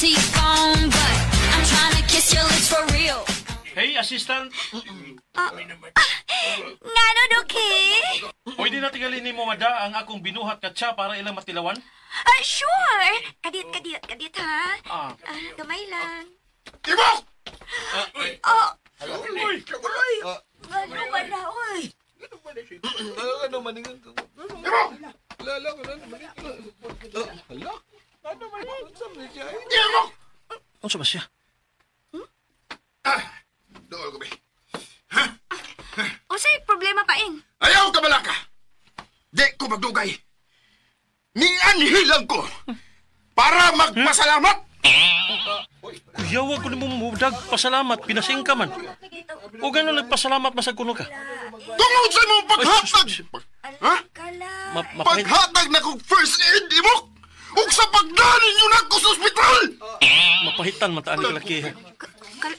to your phone, but I'm trying to kiss your lips for real. Hey, assistant. Ngano, Doki? Pwede na tingalin ni mo mada ang akong binuhat nga tsa para ilang matilawan? Ah, sure. Kadit, kadit, kadit, ha? Ah. Ah, gamay lang. Imok! Oh, Uy! ngano ba na, oy? Ano man Imok! Lala ko na naman. Hala. Ano man unsa man siya? Imok! Unsa ba siya? Ah, dool ko be. Unsay problema pa, Ing? Ayaw ka balaka! Di ko magdugay. Nianhilang ko para magpasalamat. Kuyawa ko nimo mudag pasalamat pinasingka man. O gano'n nagpasalamat masag kuno ka. Tungod sa imong paghatag. Ha? Kala. Paghatag na kong first aid imok. Ug sa pagdani niyo na ko sa ospital. Mapahitan man taan ni kalaki.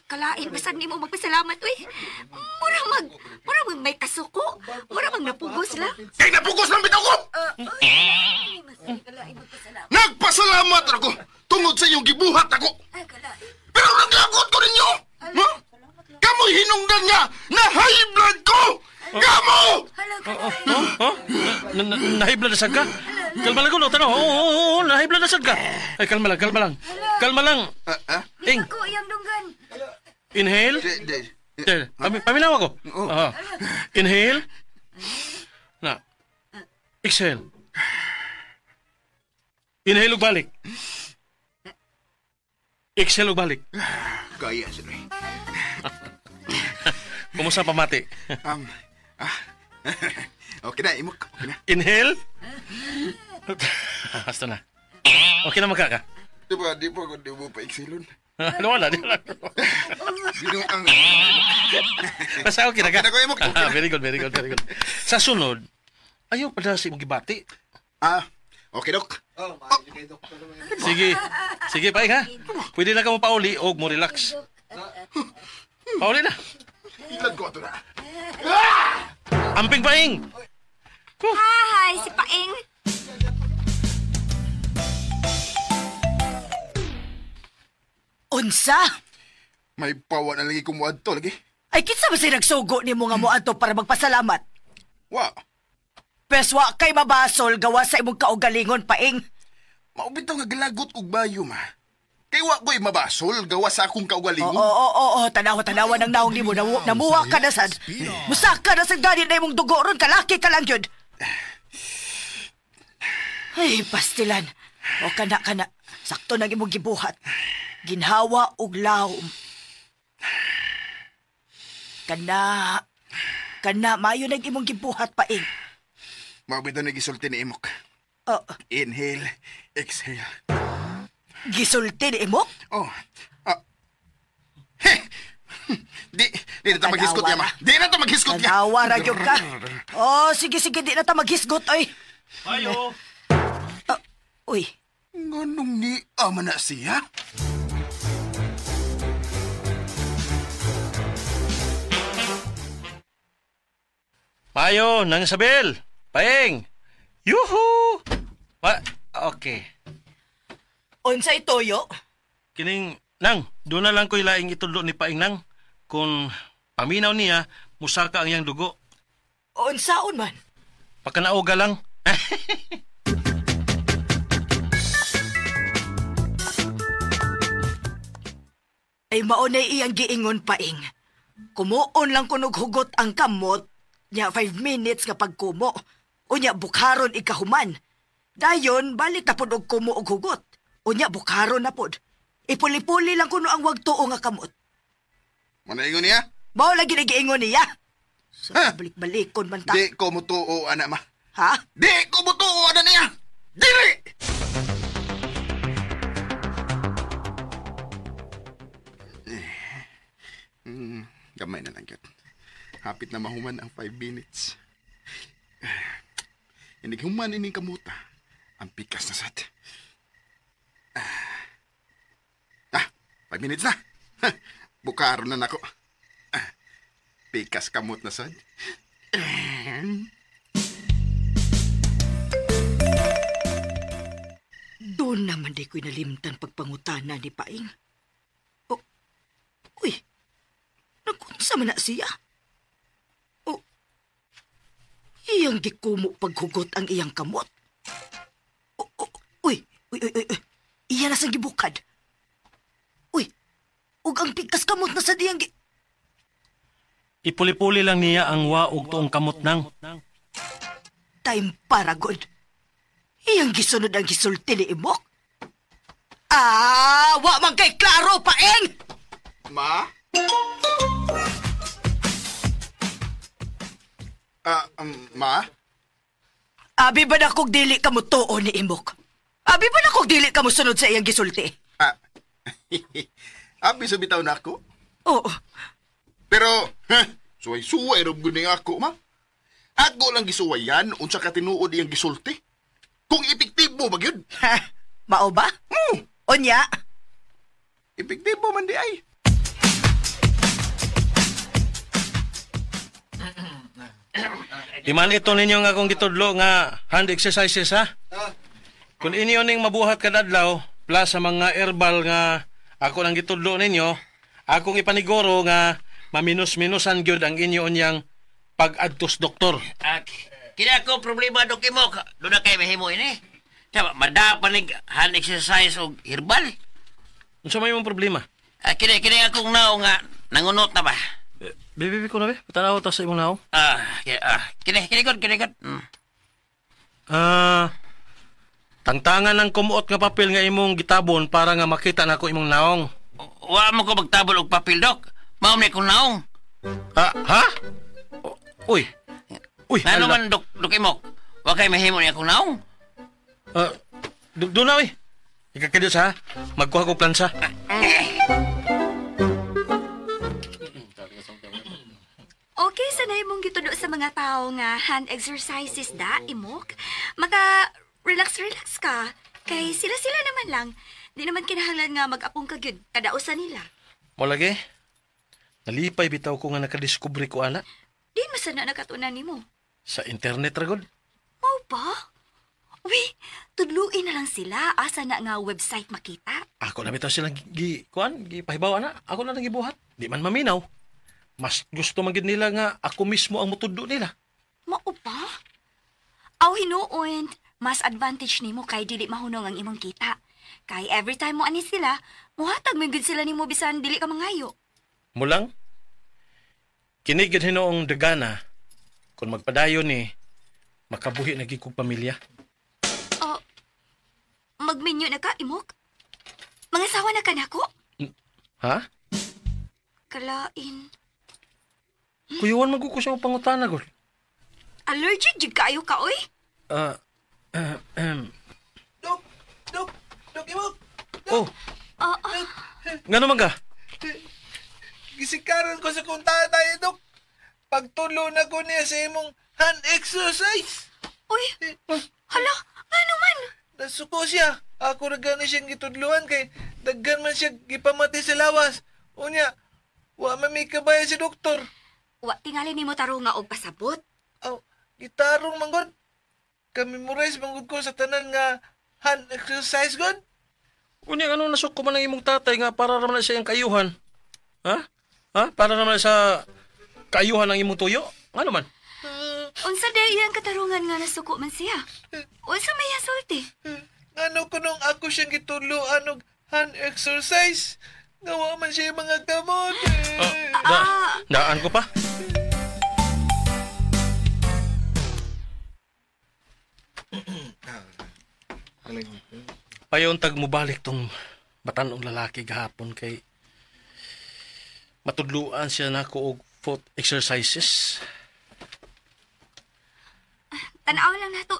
Kalain basag nimo magpasalamat, uy. Mura mag may kasuko. Mura mag napugos lang. Kay napugos lang bitaw ko. Ay, mas kalain magpasalamat. Nagpasalamat ako tungod sa inyong gibuhat ako. Ay, kalain. Pero naglagot ko ninyo. Ha? Kamoy hinungdan nga na high blood ko. Kamo! Hala, kalain. Huh? Nahibla na sad ka? Kalma lang ko, tanaw. Oo, oo, oo, nahibla na sad ka. Ay, kalma lang, kalma lang. Kalma lang. Ing, Ako iyang dunggan. inhale. Di, Paminaw ako. Ah. Inhale. Na. Exhale. Inhale ug balik. Exhale ug balik. Kaya sila. Kumusta pamati? Okay na, imok. Okay na. Inhale. Basta na. Okay na magkaka. Di ba, di pa ko di mo pa exhalon. Ano wala, di wala. Binuang. Basta okay na ka. Okay na ko, Imok. Okay na. Very good, very good, very good. Sa sunod, ayaw pa si mong gibati. Ah, okay, Dok. Oh, maayo kay doktor. Sige. Sige, paing ha. Pwede na ka mo pauli og mo relax. Pauli na. Ilan ko ato na. Amping paing. Hi, si Paing. Unsa? May pawa na lagi kumuad to lagi. Ay, kinsa ba say nagsugo nimo nga moadto para magpasalamat? Wa. Pes wa kay mabasol gawa sa imong kaugalingon, Paing. Mao bitaw nga gilagot og bayo ma. Kay wa ko'y mabasol gawa sa akong kaugalingon. Oo, oo, oo, tanawa, tanawa ng naong nimo. Namuha ka na sad. Musaka na sad gani na imong dugo ron, kalaki ka lang yun. Ay, pastilan. O kana, kana. Sakto nang imong gibuhat. Ginhawa og lawom. Kana, kana, maayo nang imong gibuhat, Paing. Mao bitaw na gisulti ni Imok. Oh, Inhale, exhale. Gisulti ni Imok? Oh. Ah. Heh. Di na ta maghisgot ya, ma. Di na ta maghisgot ya. Tanawa ra gyud ka. Oh, sige, sige, di na ta maghisgot, oy. Ayo. Uy, Nganong ni ama na siya? Payo, Nang Isabel. Paeng. Yuhu! Okay. Unsay toyo? Kining, Nang, doon na lang ko'y laing itudlo ni Paeng, Nang. Kung paminaw niya, musaka ang iyang dugo. Unsaon man? Pagkanaoga lang. Ay maunay iyang giingon, Paing. Kumuon lang kunog hugot ang kamot, nya 5 minutes nga pagkumo. Unya bukharon ikahuman. Dayon balik na pod og kumo og hugot. Unya bukharon na pod. Ipuli-puli lang kuno ang wagtuo nga kamot. Manaingon niya? Mao lagi na giingon niya. Sa Ha? balik-balikon man ta. Di ko mutuo, ana ma. Ha? Di ko mutuo, ana niya! Dili! Gamay na lang yun. Hapit na mahuman ang 5 minutes. Inig human ining kamuta. Ang pikas na sad. Ah, 5 minutes na. Bukaro na nako. Pikas kamot na sad. 2 Doon naman di ko'y nalimtan pagpangutana ni Paing. Oh, uy, nagunsa man na siya. Oh, iyang gikumo paghugot ang iyang kamot. Oh, oh, uy, uy, uy, uy, uy, iya na sang gibukad. Uy, ug ang pigkas kamot na sa diyang gi... Ipuli-puli lang niya ang waog tuong kamot nang. Time para god. Iyang gisunod ang gisulti ni Imok. Ah, wa man kay klaro, Paeng! Ma? Ma? Abi ba na kog dili ka mo tuo ni Imok? Abi ba na kog dili ka mo sunod sa iyang gisulti? Ah, abi sa bitaw na ako? Oo. Pero, suway-suway rob guning ako, ma. Ako lang gisuwayan unsa ka tinuod iyang gisulti. Kung epektibo ba gyud? Ha? Mao ba? Unya? Epektibo man di ay. Iman ito ninyo nga akong gitudlo nga hand exercises, ha? Kung inyo ning mabuhat kada adlaw, plus sa mga herbal nga ako nang gitudlo ninyo, akong ipaniguro nga maminus-minusan gyud ang inyo unyang pag-adtos doktor. Kina ko problema, Dok Imok. Doon na kayo mahimo ini. Tama, madapanig hand exercise o herbal. Unsa may imong problema? Kini akong nao nga nangunot na ba? Bibi ko na be. Patanaw ta sa imong nao. Kini kini god. Tangtangan ng kumuot nga papel nga imong gitabon para nga makita nako imong naong. Wa mo ko magtabon og papel, Dok. Mao ni akong naong. Ha? Uy. Uy, ngano man, Dok Imok? Wa kay mahimo ni akong naong. Doon na, uy. Ikakadyo sa, magkuha ko plansa. Okay, sanay mong gitudo sa mga tao nga hand exercises da, Imok. Maka relax-relax ka. Kay sila-sila naman lang. Di naman kinahanglan nga mag-apong ka gyud kadausan nila. Mo lagi. Nalipay bitaw ko nga nakadiskubre ko ana. Di man sana nakatunan nimo. Sa internet ra gud. Mao ba? Uy, tudluin na lang sila. Asa na nga website makita? Ako na bitaw silang gi kuan, gi pahibaw ana. Ako na lang gibuhat. Di man maminaw. Mas gusto man gid nila nga ako mismo ang motudlo nila. Mao ba? Aw hinuon, mas advantage nimo kay dili mahunong ang imong kita. Kay every time mo ani sila, muhatag man gud sila nimo bisan dili ka mangayo. Mulang? Kini gid hinuong dagana kung magpadayon ni makabuhi na gid kog pamilya. Oh, magminyo na ka, Imok? Mangasawa na ka nako? Ha? Kalain. Kuyuan man ko siya pangutana gud. Allergic jud kaayo ka oy? Dok, Dok Imok. Oh. Ngano man ka? Gisikaran ko sa kong tatay, Dok. Pagtulo na ko niya sa imong hand exercise. Uy, hala, ngano man? Nasuko siya. Ako ra gani siyang gitudluan kay daghan man siya gipamati sa lawas. Unya, wa man may kabayan si doktor. Wa tingali nimo tarong nga og pasabot. Aw, gitarong man gud. Kamemorize man gud ko sa tanan nga hand exercise gud. Unya, ano nasuko man ang imong tatay nga para raman na siya ang kaayuhan? Ha? Ha? Para raman na sa kaayuhan ang imong tuyo? Ano man? Unsa day iyang katarungan nga nasuko man siya? Unsa may sulti? Ngano ko nung ako siyang gitudloan og hand exercise? Ngawa man siya yung mga kamot. Daan ko pa. Payon tag mubalik tong batanong lalaki gahapon kay matudluan siya nako og foot exercises. Tan-aw lang nato.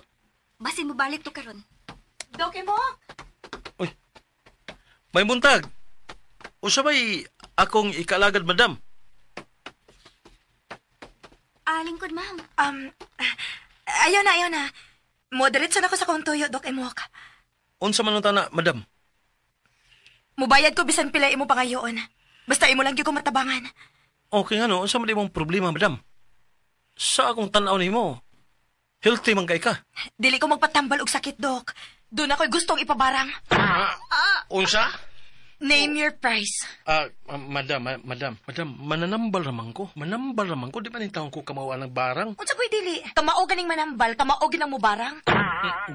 Basin mubalik to karon. Dok Imok! Uy. May buntag. Usa bay akong ikalagad, madam? Lingkod, ma'am. Ayaw na. Moderate sana ko sa kong tuyo, Dok Imok. Unsa man ang tana, madam? Mubayad ko bisan pila imo pangayoon. Basta imo lang gyud ko matabangan. Okay nga no, unsa man imong problema, madam? Sa akong tan-aw nimo, healthy man kay ka. Dili ko magpatambal og sakit, Dok. Doon ako'y gustong ipabarang. Unsa? Name your price. Madam, madam, mananambal raman ko. Manambal raman ko. Di ba nintawon ko kamauan ng barang? Unsa ko'y dili? Kamao ganing manambal, kamao ginang mubarang.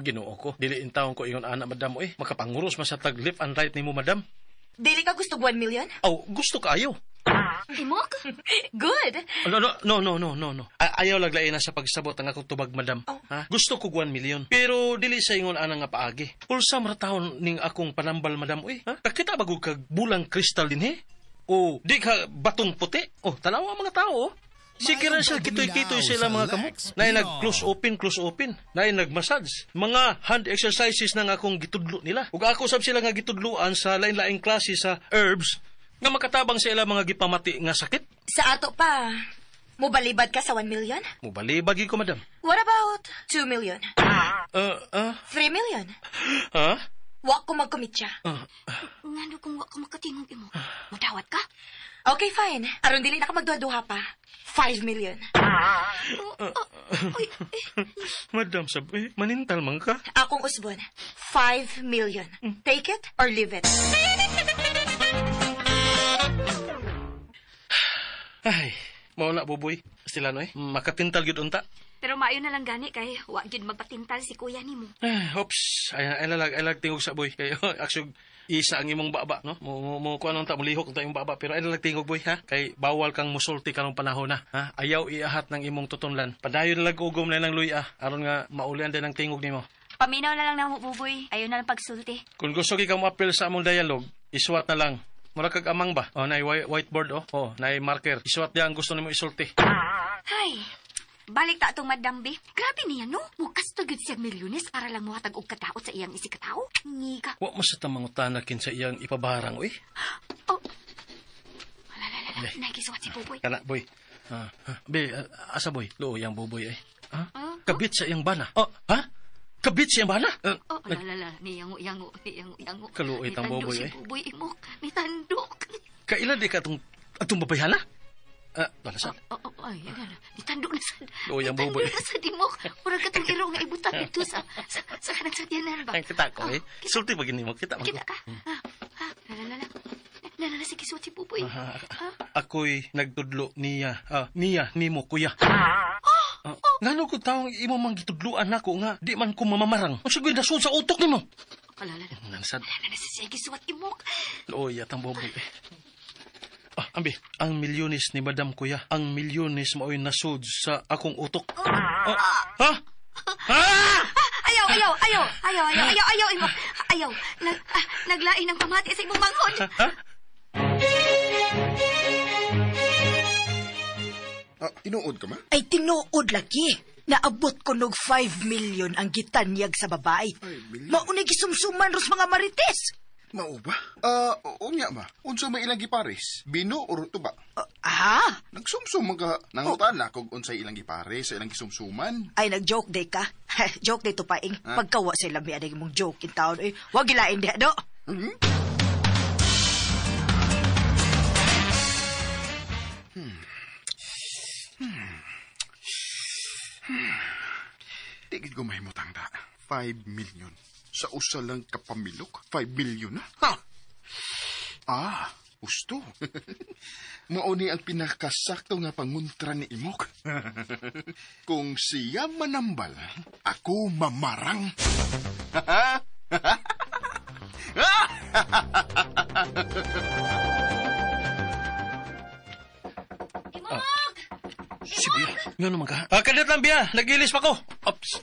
Ginoo ko. Dili intawon ko ingon ana, madam, eh. Makapanguros man sa tag left and right nimo, madam. Dili ka gusto 1 million? Aw, gusto kaayo. Imok? Good. No. Ayaw laglain na sa pagsabot ang akong tubag, madam. Oh. Ha? Gusto ko 1 million. Pero dili sa ingon ana nga paagi. Pulsa maratahon ning akong panambal, madam, uy. Ha? Kakita ba kag bulang kristal din, he? O di ka batong puti? O, tanawa ang mga tao, oh. Sige ra siya, kitoy-kitoy sila mga kamot. Naay nag-close open, close open. Naay nag-massage. Mga hand exercises na nga akong gitudlo nila. Ug ako sab sila nga gitudloan sa lain-laing klase sa herbs nga makatabang sa ila mga gipamati nga sakit. Sa ato pa, mubalibad ka sa 1 million? Mubalibad gyud ko, madam. What about 2 million? 3 million? Ha? Wa ko magcommit siya. Ngano kung wa ka makatingog imo? Mudawat ka? Okay, fine. Aron dili na ka magduha-duha pa. 5 million. Uy, eh, Madam, sabi, manintal man ka. Akong usbon, 5 million. Take it or leave it. Ay, mao na, buboy. Sila no eh. Makatintal gyud unta. Pero maayo na lang gani kay wa gyud magpatintal si kuya nimo. Ay, oops. Ay, ay lag tingog sa boy. Kay actually isa ang imong baba, no? Mo kuan unta molihok unta imong baba, pero ay lalag tingog, boy, ha? Kay bawal kang musulti karong panahon na, ha? Ayaw iahat ng imong tutunlan. Padayon na lag ugom na lang luya aron nga maulian din ang tingog nimo. Paminaw na lang namo, buboy. Ayaw na lang pagsulti. Kung gusto ka mo-appeal sa among dialogue, iswat na lang. Mura kag amang ba? Oh, naay whiteboard, oh. Oh, naay marker. Iswat diya ang gusto nimo isulti. Ay, balik ta atong Madam B. Grabe niya, no? Mukasto gyud siya milyones para lang muhatag og kadaot sa iyang isikatao. Ngiga. Wa mo sa tamangutana kinsa iyang ipabarang, uy. Oh. Wala, la, la, la. Nagisuwat si Buboy. Kana, boy. Be, asa boy? Luoy ang buboy ay. Ha? Kabit sa iyang bana. Oh, ha? Kabit sa iyang bana? Oh, la, la, la. Niyango, yango, niyango, yango. Kaluoy tang Nitandok buboy, si eh. Buboy, imok. Nitandok. Kaila di ka atong babayhana? Wala sa. Oh, oh, ay, ala, ala. Nitandok na sa... Luoy ang buboy. Nitandok na sa dimok. Murag katong iro nga ibutang dito sa kanang sakyanan ba? Ang kita ko, eh. Sulti pa gini mo. Kita man ko. Kita ka. Ha, ha, la, la, la, la. La, la, la, sige, suwat si Buboy. Ako'y nagtudlo niya. Niya, nimo, kuya. Ngano ko taong imo mang gitudloan nako nga di man ko mamamarang. Unsa gyud nasud sa utok nimo? Ala, la, la. Nansad. Ala na siya gisuwat imok. Luoy atang buboy. Ambi, ang milyones ni Madam Kuya, ang milyones mao'y nasud sa akong utok. Ha? Ha? Ayaw, ayaw, ayaw, ayaw, ayaw, ayaw, ayaw, imok. Ayaw, naglain ang pamati sa imong manghod. Ha? Tinuod ka ma? Ay, tinuod lagi. Naabot ko nog 5 million ang gitanyag sa babae. Maunay gisumsuman ros mga marites. Mao ba? Unya ma. Unsa may ilang gipares? Bino or tuba? Ha? Nagsumsum man ka. Nangutan na kung unsay ilang gipares sa ilang gisumsuman. Ay, nag-joke day ka. Joke day to paing. Pagkawa sila may aday mong joke in town. Ay, wag gilain diha, do. Di gid ko mahimutang da. 5 million. Sa usa lang kapamilok, 5 million na. Ha? Gusto. Mao ni ang pinakasakto nga panguntra ni Imok. Kung siya manambal, ako mamarang. Imok! Si Bia. Nga naman ka. Kadiyot lang, Bia. Nag-ilis pa ko. Ops.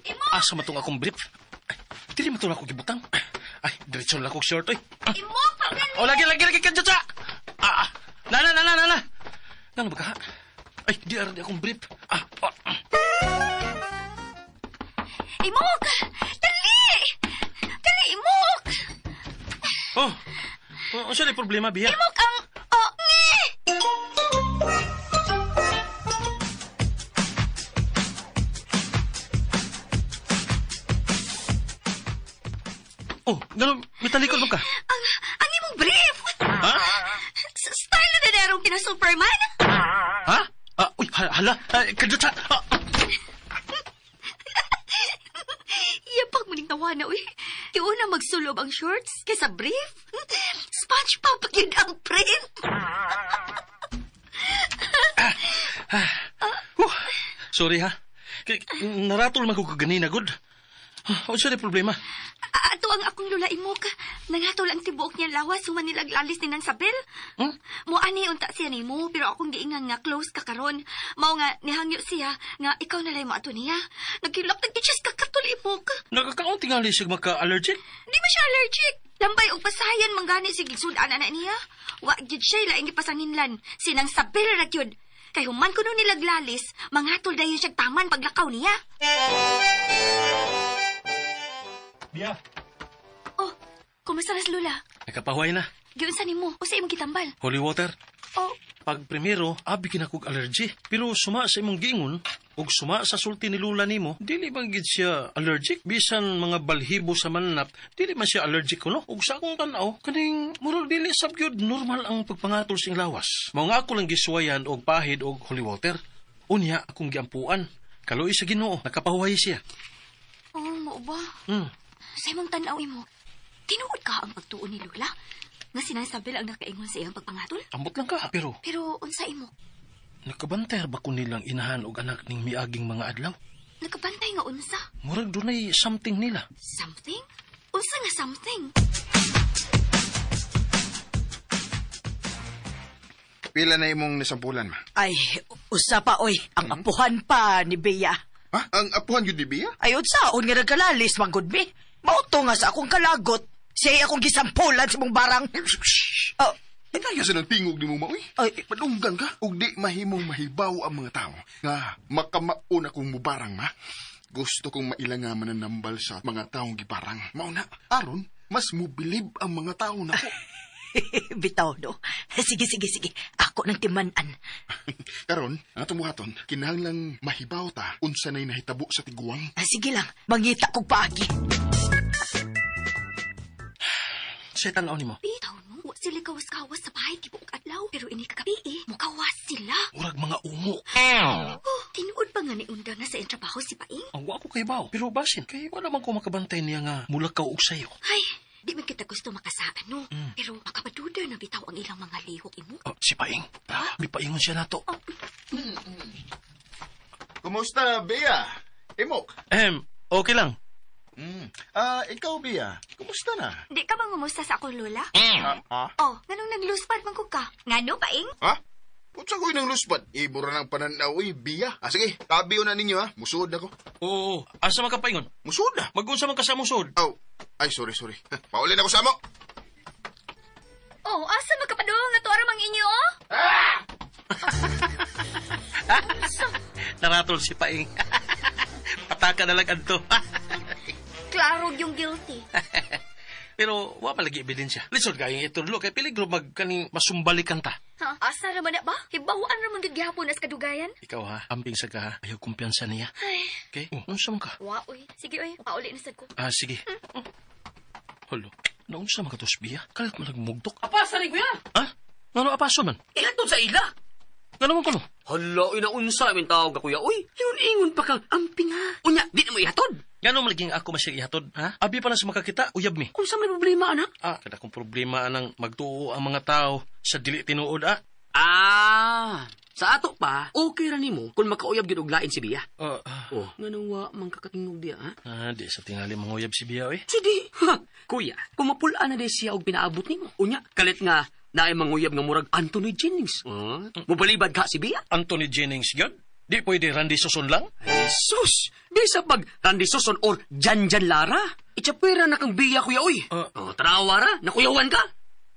Imok! Asa man tong akong brief? Ay, dili man tong ako gibutang. Ay, diretso lang akong short, oy. Imok! Pagani! Oh, lagi, lagi, lagi, kadiyot sa! Na, na, na, na, na. Nga naman ka? Ay, di ara di akong brief. Imok! Dali! Dali, Imok! Oh, unsa ni problema, Bia? Imok ang... Oh, ngi! Oh, gano'n, may talikod mo ka? Ang imong brief! Ha? Style na derong kina Superman? Ha? Uy, hala, kadiyot sa... Iyapag muning tawa na, sa loob ang shorts kaysa brief. SpongeBob pa gyud ang print. Sorry ha. Kay, naratol man ko kaganina, good. Unsa ni problema? Ato ang akong lula imok. Nangatol ang tibuok niya lawas human nilaglalis ni nang sabel. Hmm? Mo ani unta siya nimo pero akong giingan nga close ka karon. Mao nga nihangyo siya nga ikaw na lay mo ato niya. Nagkilak nag siya kakatol imok. Nagkakaon tingali siya maka-allergic? Di ba siya allergic? Lambay og pasayan manggani si gigsudan ana niya. Wa gid siya laing gipasanginlan. Sinang sabel ra gyud. Kay human kuno nilaglalis, mangatol dayon siya taman paglakaw niya. Biya. Oh, kumusta na si Lula? Nakapahuay na. Giunsa nimo? Usa imong gitambal? Holy water. Oh, Pag primero, abi kinakog allergy. Pero suma sa imong giingon, ug suma sa sulti ni Lula nimo, dili man gid siya allergic. Bisan mga balhibo sa mananap, dili man siya allergic kuno. Ug sa akong tan-aw, kaning murag dili sab gyud normal ang pagpangatol sing lawas. Mao nga ako lang gisuwayan og pahid og holy water. Unya akong giampuan. Kaluoy sa Ginoo, nakapahuway siya. Oh, mao ba? Sa imong tan-aw imo, tinuod ka ang pagtuo ni Lula? Nga sinasabi ang nakaingon sa iyang pagpangatol? Ambot lang ka, pero Pero unsa imo? Nakabantay ba ko nilang inahan og anak ning miaging mga adlaw? Nakabantay nga unsa? Murag dunay something nila. Something? Unsa nga something? Pila na imong nasampulan, ma? Ay, usa pa oy, ang apuhan pa ni Bea. Ha? Ang apuhan yun ni Bea? Ay, unsaon nga nagkalalis, manggod mi. Mauto nga sa akong kalagot. Siya akong gisampulan sa mong barang. Shhh! Oh, Hinaya sa nang tingog ni mo, maoy. Ay. Padunggan ka. Ug di mahimong mahibaw ang mga tao. Nga, makamaon akong mubarang, ma. Gusto kong mailanga mananambal sa mga taong gibarang. Mao na, aron, mas mubilib ang mga tao na ko. Bitaw, no? Sige, sige, sige. Ako ng timanan. Karon, ang atong buhaton, kinahanglang mahibaw ta unsa nay nahitabo sa tiguang. Ah, sige lang, mangita kog paagi. Sa tan-aw nimo. Bitaw no, wa sila kawas-kawas sa bahay tibuok adlaw. Pero ini kagabi eh, mukawas sila. Murag mga ungo. Oh, tinuod ba nga ni undang na sa iyang trabaho si Paing? Ang wa ko kay baw. Pero basin, kay wala man ko makabantay niya nga mulakaw og sayo. Ay, di man kita gusto makasaan no. Pero makapaduda na bitaw ang ilang mga lihok imo. Oh, si Paing. Mipaingon siya nato. Kumusta, Bea? Imok? Okay lang. Ikaw, Bea, kumusta na? Di ka mangumusta sa akong lola? Ha? Oh, nganong nagluspad man ko ka? Ngano, Paing? Ha? Putsa ko ng luspad. Ibura ng pananaw, eh, Bea. Ah, sige, tabi na ninyo, ha? Musuod ako. Oo, asa man ka paingon? Musuod na? Magunsa man ka sa musod. Oh, ay, sorry, sorry. Paulin ako sa amo. Oh, asa magkapadung nga tuara mang inyo, oh? Naratol si Paing. Pataka na lang adto. Klaro yung guilty. Pero wa pa lagi ebidensya. Lisod kayong itudlo kay peligro mag kaning masumbalikan ta. Ha? Asa ra man na ba? Hibawaan ra man gid gihapon as kadugayan. Ikaw ha, amping sa ka ha. Ayaw kumpiyansa niya. Ay, Okay? Oh, unsa man ka? wa oy. Sige oy, pauli na sad ko. Ah, sige. Holo, naunsa man ka to Bia? Kalit man nagmugdok. Apasa rin, kuya. Ha? Ngano apaso man? Ihatod sa ila. Ngano man kuno? Hala, inaunsa min tawag ka, kuya. Uy, ingon-ingon pa kang amping ha. Unya, di na mo ihatod. Ngano man laging ako masyag ihatod, ha? Abi pa lang sa makakita, uyab mi. Unsa may problema, anak? Ah, kada kong problema anang magtuo ang mga tao sa dili tinuod, ah. Ah, sa ato pa, okay ra nimo kung makauyab gyud og lain si Bia. Ah, Oh, nganong wa man kakatingog diya, ha? di sa tingali manguyab si Bia, eh. Sige, ha, kuya, kung mapul-an na di siya og pinaabot nimo. Unya, kalit nga naay manguyab nga murag Anthony Jennings. Mubalibad ka si Bia? Anthony Jennings gyud? Di pwede Randy Suson lang? Jesus! Bisa pag Randy Suson or Janjan Lara. Itsapwera na kang Bia, kuya, uy. Oh, tarawa ra, nakuyawan ka.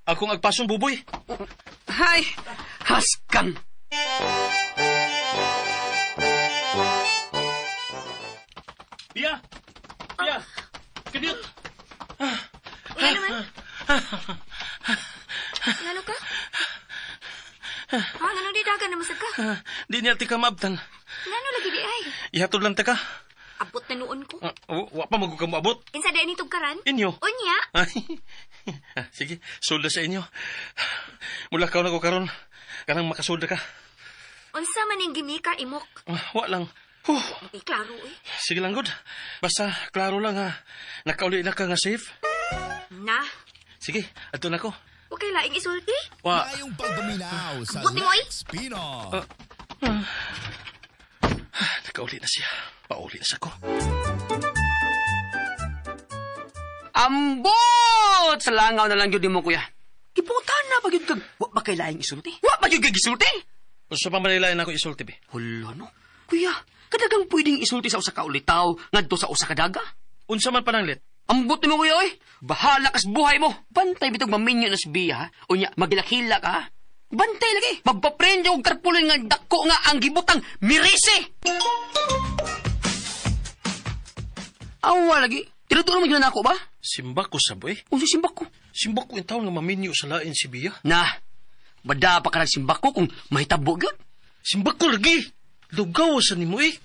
Akong agpason buboy. Hay, haskang. Bia! Bia! Kadiyot! Nga naman. Ngano ka? Ha, nganong di dagan na masag ka? Di niya tika maabtan. Ngano lagi di ay? Ihatod lang ta ka. Abot na noon ko. Wa pa magugam abot. Insa di ni tugkaran? Inyo. Unya. Ay. Sige, sulda sa inyo. Mulakaw na ko karon. Kanang makasulda ka. Unsa man ning gimika imok? Wa lang. Huh. Di klaro eh. Sige lang, good. Basta, klaro lang ha. Nakauli na ka nga safe. Na, Sige, adto na ko. okay laing isulti. Wa, Mayong pagpaminaw sa Buti mo, eh. Lex Pino. nakauli na siya. Pauli na sa ko. Ambot! Sa langaw na lang yun mo, kuya. Gibutan na ba yun kag... Wa ba kay laing isulti? Wa ba yun kag isulti? Usa pa manilayan ako isulti be. Hala no. Kuya, kadagang pwedeng isulti sa usa ka ulitaw ngadto sa usa ka daga. Unsa man pananglit? Ambot nimo kuya oy. Bahala kas buhay mo. Bantay bitog maminyo na si Bia ha. Unya magilakila ka ha. Bantay lagi. Magpaprendyo og tarpulin nga dako nga ang gibutang mirise. Awa lagi. Tinuturo mo gyud nako ba? Simba ko sa boy. Unsa simbak ko? Simba ko in taon nga maminyo sa lain si Bia. Na, bada pa ka simbak ko kung mahitabo gyud. Simba ko lagi. Lugaw sa nimo eh.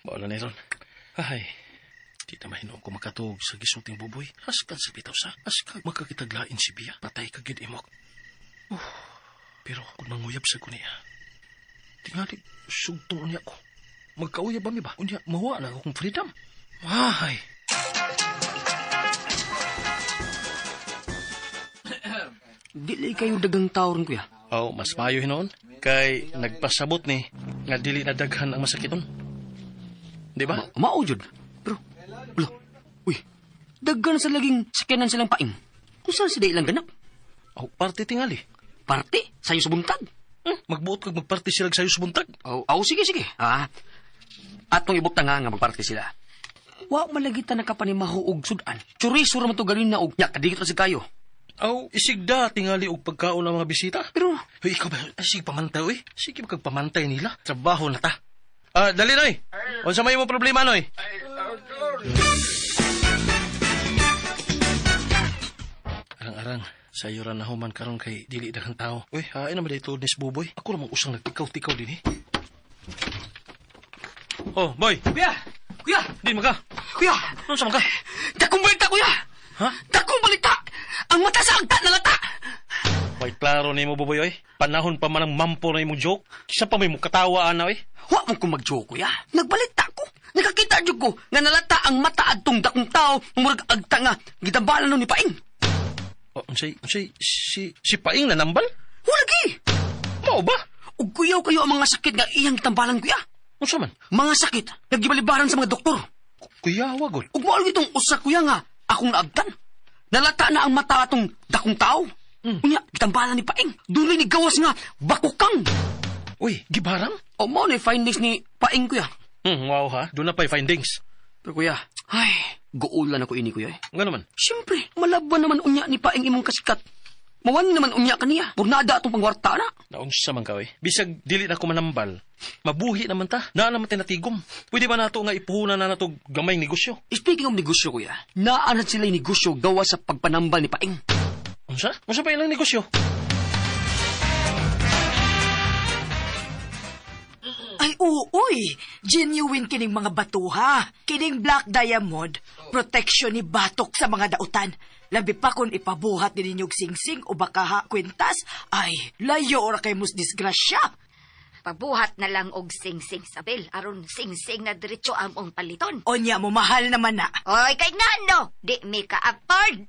Baola na ron. Ay, di na mahinuong ko makatuog sa gisulting buboy. Askan sa bitaw sa. Aska makakitaglain si Bia. Patay ka gid imok. Pero kung manguyab sa ko niya, tingali, sugtong niya ko. Magkauyab ba mi ba? Unya, mawa na akong freedom. Ay, Dili kayo dagang tao ron kuya. Oh, mas maayo hinoon. Kay nagpasabot ni nga dili na daghan ang masakiton. Di ba? Mao jud. Pero wala. Uy, daghan sa laging sakyanan silang paing. Kung saan sila ilang ganap? Oh, parte tingali. Parte, sayo sa buntag. Magbuot kag magparte sila sayo sa buntag. Aw, aw, sige, sige. Ah, atong ibutang nga nga magparte sila. Wa malagi ta nakapanimaho og sudan. Chorizo ra man to ganin na og nya kadigit ra sad kayo. Aw, isigda tingali og pagkaon ang mga bisita. Pero Hoy, ikaw ba? Ay, sige pamantay, oy. Sige magpamantay nila. Trabaho na ta. Ah, dali noy. Unsa may imong problema noy? Arang-arang, sayo ra na human karon kay dili daghang tao. Uy, hain naman dito ni Buboy. Ako ramang usang nagtikaw-tikaw din eh. Oh, boy. Kuya! Kuya! Di maka. Kuya! Unsa man ka? Dakong balita, kuya! Ha? Dakong balita! Ang mata sa agta nalata! Way klaro nimo Buboy oy. Panahon pa man ang mampo na imong joke. Kisa pa may mukatawa ana oy. Wa mo kong mag-joke, kuya. Nagbalita ko. Nakakita jud ko nga nalata ang mata adtong dakong tao murag agta nga gitambalan nun ni Paing. Oh, unsay unsay si Paing na nambal? Wala gi. Mao ba? Ug kuyaw kayo ang mga sakit nga iyang gitambalan, kuya. Unsa man? Mga sakit nga gibalibaran sa mga doktor. Kuyawa gud. Ug mao lagi itong usa kuya nga akong naabtan. Nalata na ang mata atong dakong tao. Unya, gitambalan ni Paing. Dunay ni gawas nga bakukang. Uy, gibarang? O mao na findings ni Paing, kuya. Wow ha. Doon na pa'y findings. Pero kuya, ay, guulan ako ini kuya eh. Nga naman. Siyempre, malaban naman unya ni Paing imong kasikat. Mawan naman unya kaniya. Burnada atong pangwarta na. Naunsa man ka, oy. Bisag dili na ko manambal. Mabuhi naman ta. Naa naman tayo natigom. Pwede ba nato nga ipuhunan na nato gamay negosyo? Speaking of negosyo, kuya, naanad sila yung negosyo gawa sa pagpanambal ni Paing. Unsa? Unsa pa ilang negosyo? Ay, uuy! Genuine kining mga batuha. Kining Black Diamond, protection ni batok sa mga dautan. Labi pa kung ipabuhat ni ninyog singsing o baka ha, kwintas, ay, layo ora kay mus disgrasya. Pabuhat na lang og sing-sing sabel aron sing-sing na diretso among paliton. Onya mo, mahal naman na. Oy, kay ngano, di mi ka-afford.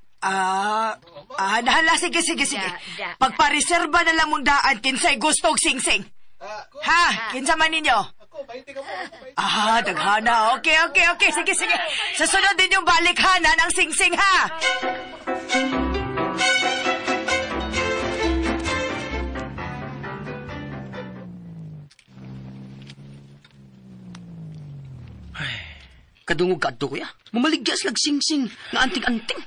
Nahala, sige, sige, sige. Da, da. Pagpareserba na lang mong daan, kinsay gusto og sing-sing. Ha, kinsa man ninyo? Ah, daghana. Okay, okay, okay. Sige, sige. Sa sunod din yung balikhanan ang sing-sing, ha? Kadungog ka adto, kuya. Mamaligya sila sing-sing nga anting-anting.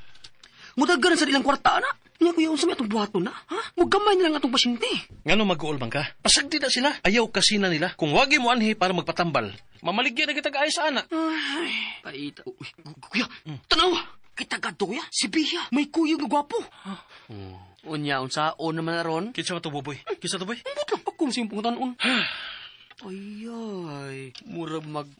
Mudaggan sa ilang kwarta na. Nya kuya, unsa may atong buhaton na? Ha? Mugamay na lang atong pasyente. Ngano mag-uol man ka? Pasagdi na sila. Ayaw kasi na nila. Kung wagi mo anhi para magpatambal, mamaligya na kitag ay sa ana. Ay, paita. Uy, kuya, tanaw! Kita kadto, kuya. Si Bia, may kuyog nga gwapo. Oh. Unya, unsa on naman na ron? Kinsa man to, Buboy? Kinsa to, boy? Ambot lang ako sa imong tanon. Ay, ay.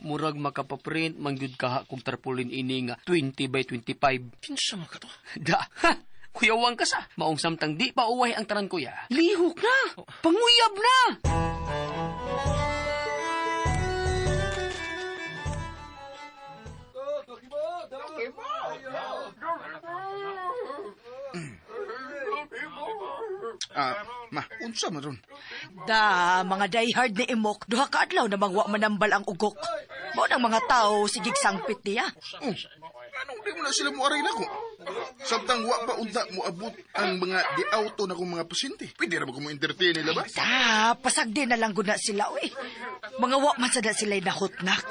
Murag makapaprint, mangyud kaha kung tarpaulin ini nga 20 by 25. Kinsa man ka to? Da, ha? Kuyawang ka sa. Maong samtang di pa uwahi ang tanan, kuya. Lihok na! Panguyab na! Ma, unsa man ron? Da, mga diehard ni Imok, duha ka adlaw na mangwa manambal ang ugok. Mao nang mga tao sigig sangpit niya. Oh, anong di mo na sila muaray nako? Samtang wa pa unta moabot ang mga di-auto na kong mga pasyente. Pwede ra ba ko mo entertain nila ba? Da, pasagdi na lang gud na sila, uy. Mga wa man sada sila'y nahutnak.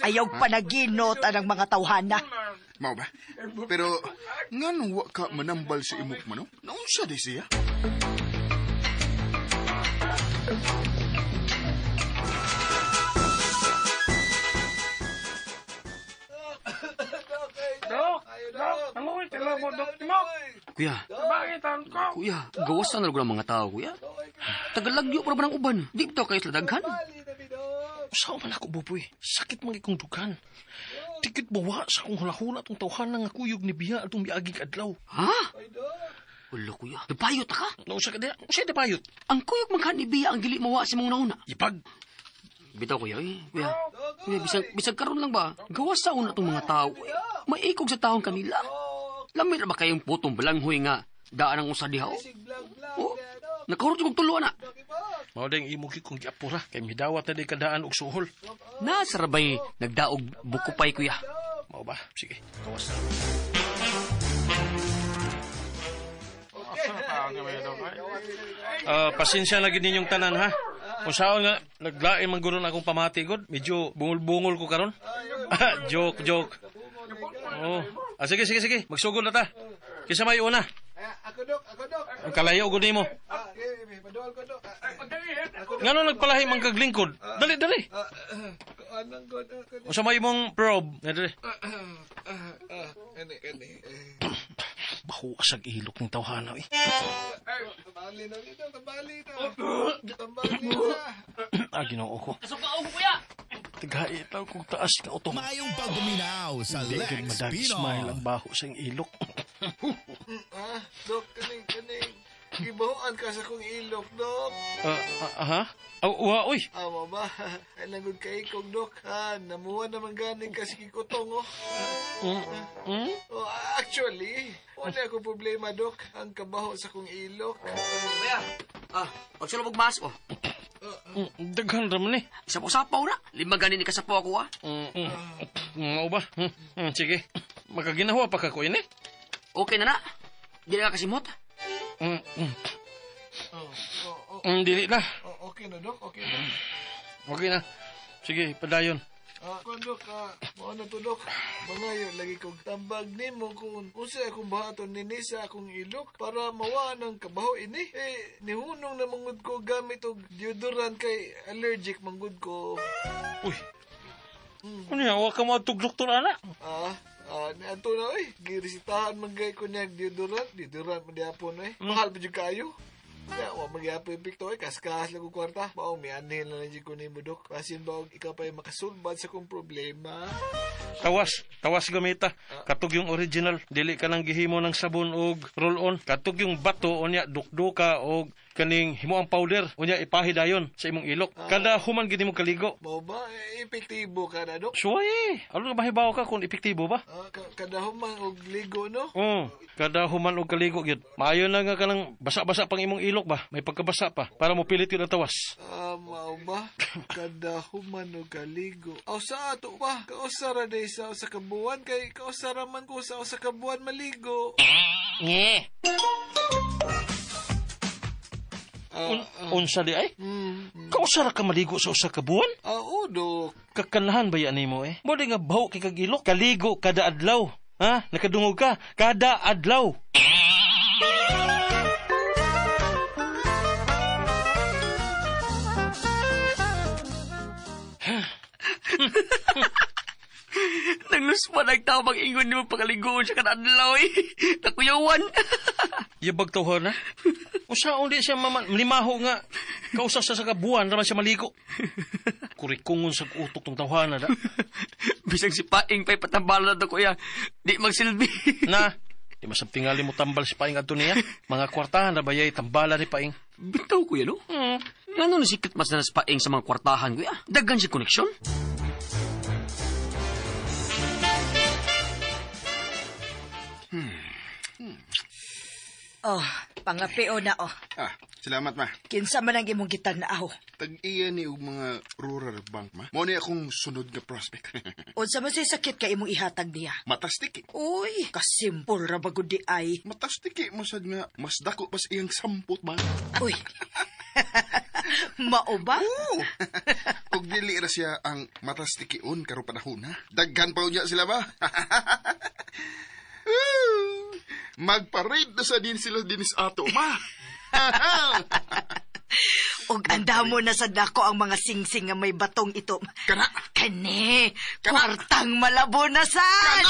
Ayaw panaginot anang mga tawhana. Mao ba? Pero nganong wa ka manambal sa imok man, no? Naunsa di siya? Kuya. Kuya, gawas na ang mga tao, kuya. Tagalagyo para ba ng uban? Di ba kayo sa daghan? Usaw man ako, Buboy. Sakit man ikong dukan. Tikit bawa sa akong hulahula itong tawhana nga kuyog ni Biya atong miaging adlaw. Ha? Wala, kuya. Nabayot ka? Nausa ka diya. Usa nabayot? Ang kuyog man ni Biya ang dili mawa sa mong nauna. Ipag. Bitaw, kuya, eh. Kuya, kuya, bisag karon lang ba? Gawas sa una itong mga tao, eh. Maikog sa taong kanila. Lamit na ba kayong putong balanghoy nga daan ang usa diha, oh? Oh, nakahurot yung tulo, na. Mao ding imo gyud kong giapura kay midawat na di kadaan og suhol. Nasarabay nagdaog bukupay, kuya. Mao ba? Sige, gawas na. Pasensya na gid ninyong tanan, ha. Kung saan nga naglain man guro na akong pamati gud, medyo bungol-bungol ko karon. Joke, joke. Oh. Sige, sige, sige. Magsugod na ta. Kinsa may una? Ako, Dok, ako, Dok. Ang kalayo gud nimo. Paduol ko, Dok. Ngano nagpalahi man kag lingkod? Dali, dali. Anong god? Unsa may imong probe? Dali. Kani, kani. Baho asag ilok ng tawhana, eh. Tambali na dito, tambali na. Tambali na. Ginoo ko. Kasukaw ko, kuya. Tighay itaw kong taas na utong. Maayong pagduminaw sa Hindi Lex gid madag Pino. smile ang baho sa iyong ilok. Dok, kaning, kaning. Gibahoan ka sa kong ilok, Dok. Ha? Wa, uy. Amo ba? Ay, langod kay ikog, Dok. Namuha naman ganing kasi kikutong, oh. Oh, actually, wala akong problema, Dok. Ang kabaho sa kong ilok. Kuya, pagsulubog mas, oh. Daghan raman eh. Sapaw-sapaw na. 5 ganin ni kasapaw ako, ah. Mao ba? Sige. Makaginawa pa ka ko ini. Okay na na. Di na ka kasimot. Dili na. Okay na, Dok. Okay na. Okay na. Sige, padayon. Kuan, Dok, mao na to, Dok. Mangayo lagi kog tambag nimo kung unsa akong bahaton nini sa akong ilok para mawaan ang kabaho ini. Eh, nihunong na mangud ko gamit og deodorant kay allergic mangud ko. Uy. Ano yan? Wa ka mo atog doktor, ana? Ato na, oy. Giresitahan man gay ko niya deodorant. Deodorant man diapon, oy. Mahal pa jud kaayo. Ya, wa magyapon epekto, oy. Kaskas lang og kwarta. Mao, mianhin na lang jud ko nimo, Dok. Basin ba og ikaw pa yung makasulbad sa kong problema? Tawas. Tawas gamita. Katog yung original. Dili ka nang gihimo ng sabon og roll-on. Katog yung bato, unya, dukduka og kaning himo ang powder. Unya, ipahi dayon sa imong ilok. Kada human gid mo kaligo. Mao ba? Epektibo ka na, Dok? Suway. Ano na mahibaw ka kung epektibo ba? Kada human og ligo, no? Oo. Kada human og kaligo gyud. Maayo na nga kanang basa-basa pang imong ilok ba? May pagkabasa pa para mo pilit yun ang tawas. Mao ba? Kada human og kaligo. Aw sa ato ba? Kausa ra day sa usa ka buwan kay kausa ra man ko sa usa ka buwan maligo. Nge. Unsa di ay? Kausa ra ka maligo sa usa ka buwan? Oo, Dok. Kakanahan ba yan nimo eh? Mo di nga baho kay kag ilok. Kaligo kada adlaw. Ha? Nakadungog ka kada adlaw. Nangluspa nagtao mag-ingon ni mo pagkaligoon siya kada adlaw eh. Nakuyawan. Yabag tawhan na. Usaon di siya limaho nga. Kausa sa kabuan raman siya maligo. Kurikungon sa utok tong tawhana da. Bisag si Paing pa'y patambalan na to, kuya. Di magsilbi. Na, di masabtingali mo tambal si Paing adto niya. Mga kwartahan na bayay tambala ni Paing. Bitaw, kuya, no? Ngano na sikit mas na si Paing sa mga kwartahan, kuya? Daghan siya koneksyon. Oh, pangapeo na oh. Ah, salamat ma. Kinsa man ang imong gitan-aw. Tag-iya ni og mga rural bank ma. Mao ni akong sunod nga prospect. Unsa man say sakit ka imong ihatag niya? Matastiki. Uy, kasimpol ra ba gud di ay. Matastiki masad nga mas dako pas iyang sampot ma. Uy. Mao ba? Oo. Ug dili ra siya ang matastikion karon panahon ha. Daghan pa unya sila ba? Magparade na sa din sila dinis ato ma. Og andamo na sa dako ang mga singsing nga may batong ito. Kana. Kani, kwartang malabo na sad.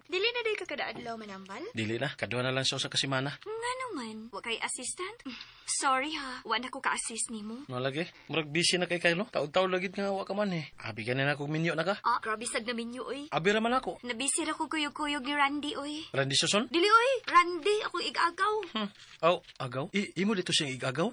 Dili na day ka kada adlaw manambal? Dili na, kadua na lang siya sa kasimana. Nga naman, wa kay assistant? Sorry ha, wa na ko ka-assist nimo. No lagi, murag busy na kay kayo no? Taod-taod lagi nga wa ka man eh. Abi ka na akong minyo na ka. Ah, grabe sad na minyo oy. Abi ra man ako. Nabisi ra ko kuyog-kuyog ni Randy oy. Randy Suson? Dili oy, Randy ako igagaw. Aw, agaw? Imo dito siyang igagaw?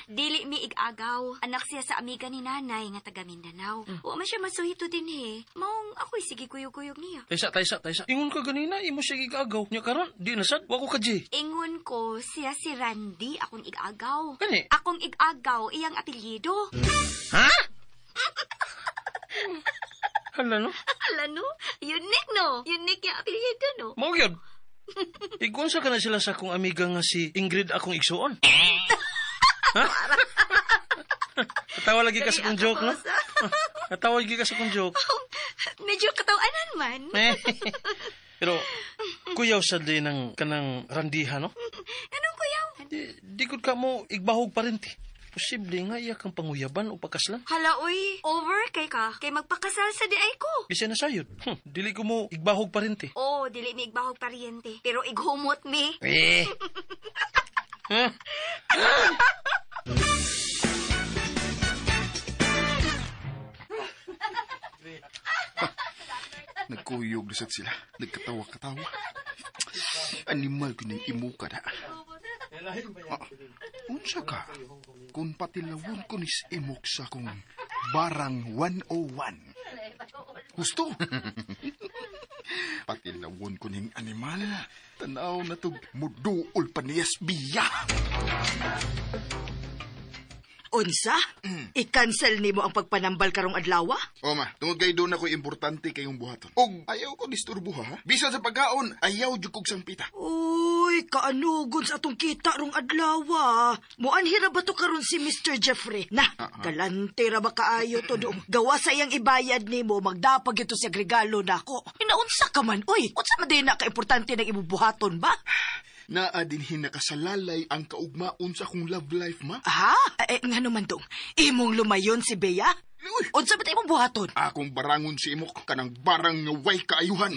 Dili mi igagaw. Anak siya sa amiga ni nanay nga taga Mindanao. Wa man siya masuhito dinhi. Maong ako'y sige kuyog-kuyog niya. Taysa, taysa, taysa. Ingon ka ganina, imo siya igagaw. Nya karon, di na sad, wa ko ka G. Ingon ko siya si Randy akong igagaw. Kani? Akong igagaw iyang apelyido. Ha? Hala no? Hala no? Unique no? Unique yung apelyido no? Mao gyud. Igunsa ka na sila sa akong amiga nga si Ingrid akong igsuon. Ha? Natawa lagi ka sa akong joke, no? Natawa lagi ka sa akong joke. Medyo katawanan man. Pero, kuyaw sa din ng kanang randiha, no? Anong kuyaw? Di ko ka mo igbahog pa rin, ti. Posible nga iya kang panguyaban o pagkaslan. Hala, uy. Over kay ka. Kay magpakasal sa di ay ko. Bisa na sayod. Dili ko mo igbahog pa rin, ti. Oh, dili mi igbahog pariente. Pero ighumot mi. Eh. Huh? Nagkuyog na sad sila. Nagkatawa-katawa. Animal ko ning imuka na. Ah, unsa ka? Kung patilawon ko nis imok sa kong barang 101. Gusto? Patilawon ko ning animal. Tanaw na tog muduol pa niyas biya. Unsa? I-cancel nimo ang pagpanambal karong adlaw? O ma, tungod kay doon ako importante kayong buhaton. Og ayaw ko disturbo ha. Bisan sa pagkaon, ayaw jud kog sampita. Uy, kaanugon sa atong kita rong adlaw. Muanhi ra ba to karon si Mr. Jeffrey? Na, galante ra ba kaayo to dong. Gawa sa iyang ibayad nimo, magdapag ito siya regalo nako. Inaunsa ka man, uy. Unsa man din na kaimportante ng imong buhaton ba? Naa dinhi nakasalalay ang kaugmaon sa akong love life, ma. Ha? Eh, nga naman dong. Imong lumayon si Bea? Uy! Unsa ba imong buhaton? Akong barangon si Imok, kanang barang nga way kaayuhan.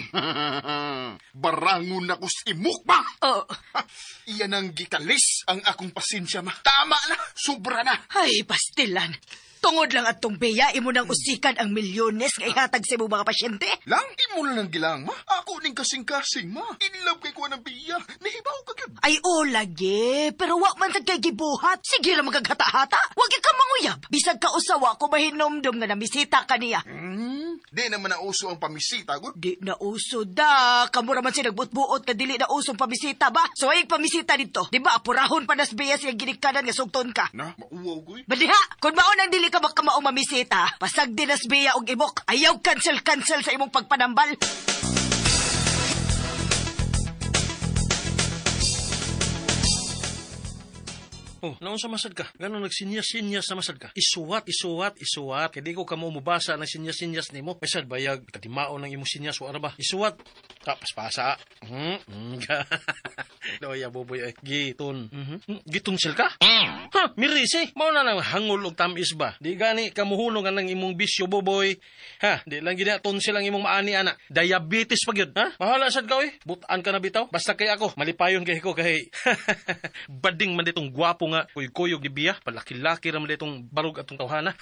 Barangon ako si Imok ba? Oh. Ha, iyan ang gikalis ang akong pasensya, ma. Tama na! Sobra na! Ay, pastilan. Tungod lang atong Bea, imo nang usikan ang milyones nga ihatag sa imong mga pasyente. Lang, imo na lang gilang, ma. Ako ning kasing-kasing, ma. In love kay kuha ng Bea. Nahibaw ka gyud. Ay, o lagi. Pero wa man sad kay gibuhat. Sige ra magaghata-hata. Wag ka manguyab. Bisag ka usawa ko mahinomdom nga namisita ka niya. Di naman na uso ang pamisita, gud. Di na uso da. Kamo ra man siya nagbuot-buot nga dili na usong pamisita ba? So ay pamisita dito. Di ba apurahon pa nas Bea siyang ginikanan nga sugton ka? Na, mauwaw ko eh. Baliha, kung maon ang dili ka makamaong mamisita, pasag din nas Bea og imok. Ayaw cancel-cancel sa imong pagpanambal. Oh, naon sa masad ka? Ganon nagsinyas-sinyas na masad ka. Isuwat, isuwat, isuwat. Kaya di ko kamo mubasa ng sinyas-sinyas nimo. May sad bayag, kadimao ng imong sinyas, wala ba? Isuwat. Tapos pasa. Loya, boboy, ay. Giton. Giton sil ka? Ha, mirisi. Mao na lang hangol og tamis ba? Di gani kamuhunong ang imong bisyo, boboy. Ha, di lang gina tonsil ang imong maani, ana. Diabetes pa gyud, ha? Bahala sad ka, oy. Butan ka na bitaw. Basta kay ako, malipayon kay ko kay bading man ditong gwapo nga kuy-kuyog ni Bia. Palaki-laki ra man ditong barog atong tawhana.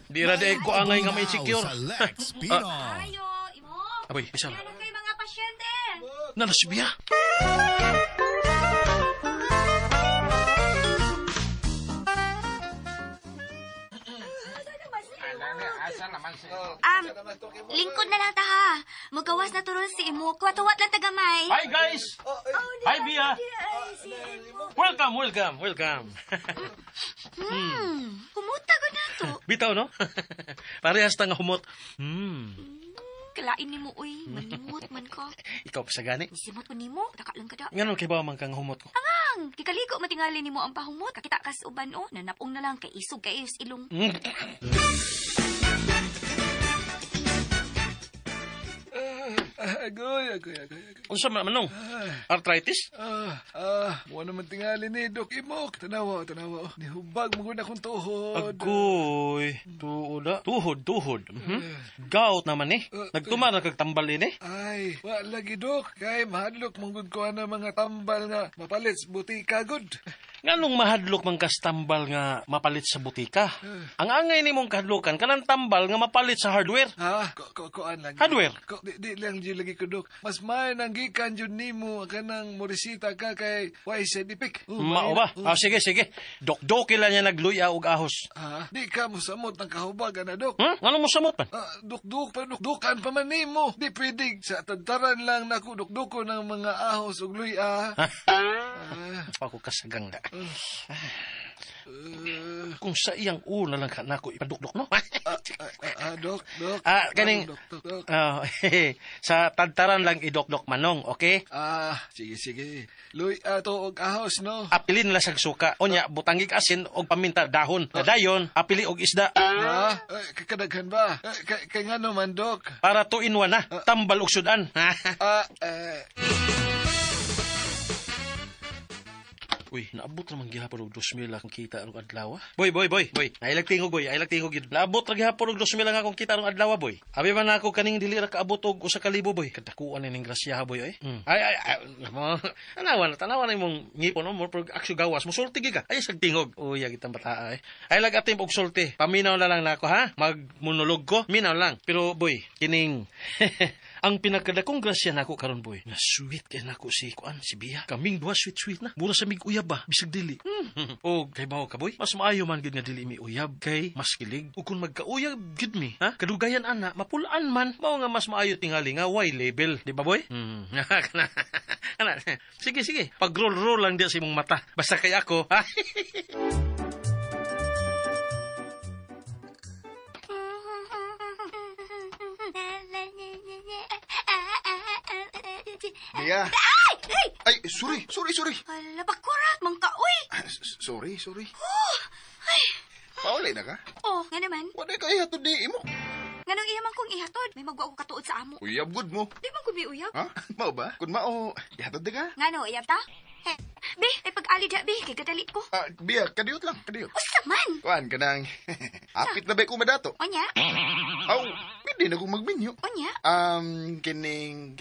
Di ra di ko angay nga may secure. Sa Lex Pinoy. Ayo, imo. Aboy, bisa. Ano kay mga pasyente? Nana si Bia. Lingkod na lang ta ha. Magawas na turon si imo. Kwatuwat lang tagamay. Hi guys! Hi Bia! Welcome, welcome, welcome. Kumuta ko na to. Bitaw, no? Parehas ta nga humot. Kalain nimo uy, manimot man ka. Ikaw pa sa gani. Nisimot ko nimo, taka lang kada. Ngano kay ba man kang humot ko? Ang kikaliko matingali nimo ang pahumot. Kakita kas uban o, nanapong na lang kay isog kay is ilong. Agoy, agoy, agoy, agoy. Unsa man manong? Arthritis? Mo naman tingali ni Dok Imok. Tanawa, tanawa. Nihubag mo gud akong tuhod. Agoy, tuoda. Tuhod, tuhod. Gout naman eh. Nagtuma na kag tambal ini. Ay, wa lagi Dok. Kay mahadlok mong gud ko ana mga tambal nga mapalit sa butika gud. Nganong mahadlok man kas tambal nga mapalit sa butika? Ang angay nimong kahadlokan kanang tambal nga mapalit sa hardware. Ha? Ko koan lagi. Hardware? Ko, di lang jud lagi ko Dok. Mas may nang gikan jud nimo kanang morisita ka kay way side effect. Oh, Mao ba? Ah, sige, sige. Dokdoki lang niya nagluya og ahos. Ha? Di ka mosamot ng kahubag ana Dok. Nganong mosamot man? Dukduk pa dukdukan pa man nimo. Di pwede sa tadtaran lang nako dukdukon ng mga ahos ug luya. Ako kasagang da. Kung sa iyang una lang ka nako ipadukdok no. Dok, Dok. Kaning Dok, Dok, Dok. Sa tadtaran lang idokdok manong, okay? Sige, sige. Luya to og ahos no. Apilin la sag suka. Unya butangig asin og paminta dahon. Dayon apili og isda. Ha? Kakadaghan ba? Kay ngano man Dok? Para 2 in 1 na. Tambal og sudan. Uy, naabot naman gihapon og 2,000 akong kita arong adlaw. Boy, boy, boy, boy. Nailag tingog, boy. Nailag tingog gid. Naabot ra gihapon og 2,000 ang akong kita arong adlaw, boy. Abi man ako kaning dili ra kaabot og 1,000, boy. Kadakuan ning grasya, boy, oy. Ay, ay, ay. Tanawa na, tanawa na imong ngipon, no? Mo aksyo gawas, musulti gid ka. Ay, sag tingog. Uy, gitang bataa, eh. Ay lag atim og sulti. Paminaw na lang nako, ha? Magmonolog ko, minaw lang. Pero boy, kining ang pinakadakong grasya nako karon, boy. Na sweet kay nako si kuan, si Bia. Kaming duha sweet sweet na. Mura sa mig uyab ba, bisag dili. O kay bawo ka, boy. Mas maayo man gid nga dili mi uyab kay mas kilig. Ug kun magkauyab gid mi, ha? Kadugayan ana, mapulaan man. Mao nga mas maayo tingali nga way label, di ba, boy? Kana. Sige, sige. Pag-roll-roll lang diya sa imong mata. Basta kay ako, ha? Bia. Ay! Ay! Ay, sorry, sorry, sorry. Hala, bakurat, mangka, uy! Sorry, sorry. Oh, ay. Pauli na ka? Oh, nga naman. Wala ka ihatod ni imo. Nganong iya man kong ihatod? May magwa ko katuod sa amo. Uyab good mo. Di man ko may uyab. Ha? Mao ba? Kun mao, ihatod di ka? Ngano, uyab ta? He, be, ay pag-ali da, be, kay kadali ko. Bia, kadiyot lang, kadiyot. Usa man? Kuan, kanang, apit na ba ko madato? Onya? Aw, pwede na kong magminyo. Onya? Kining,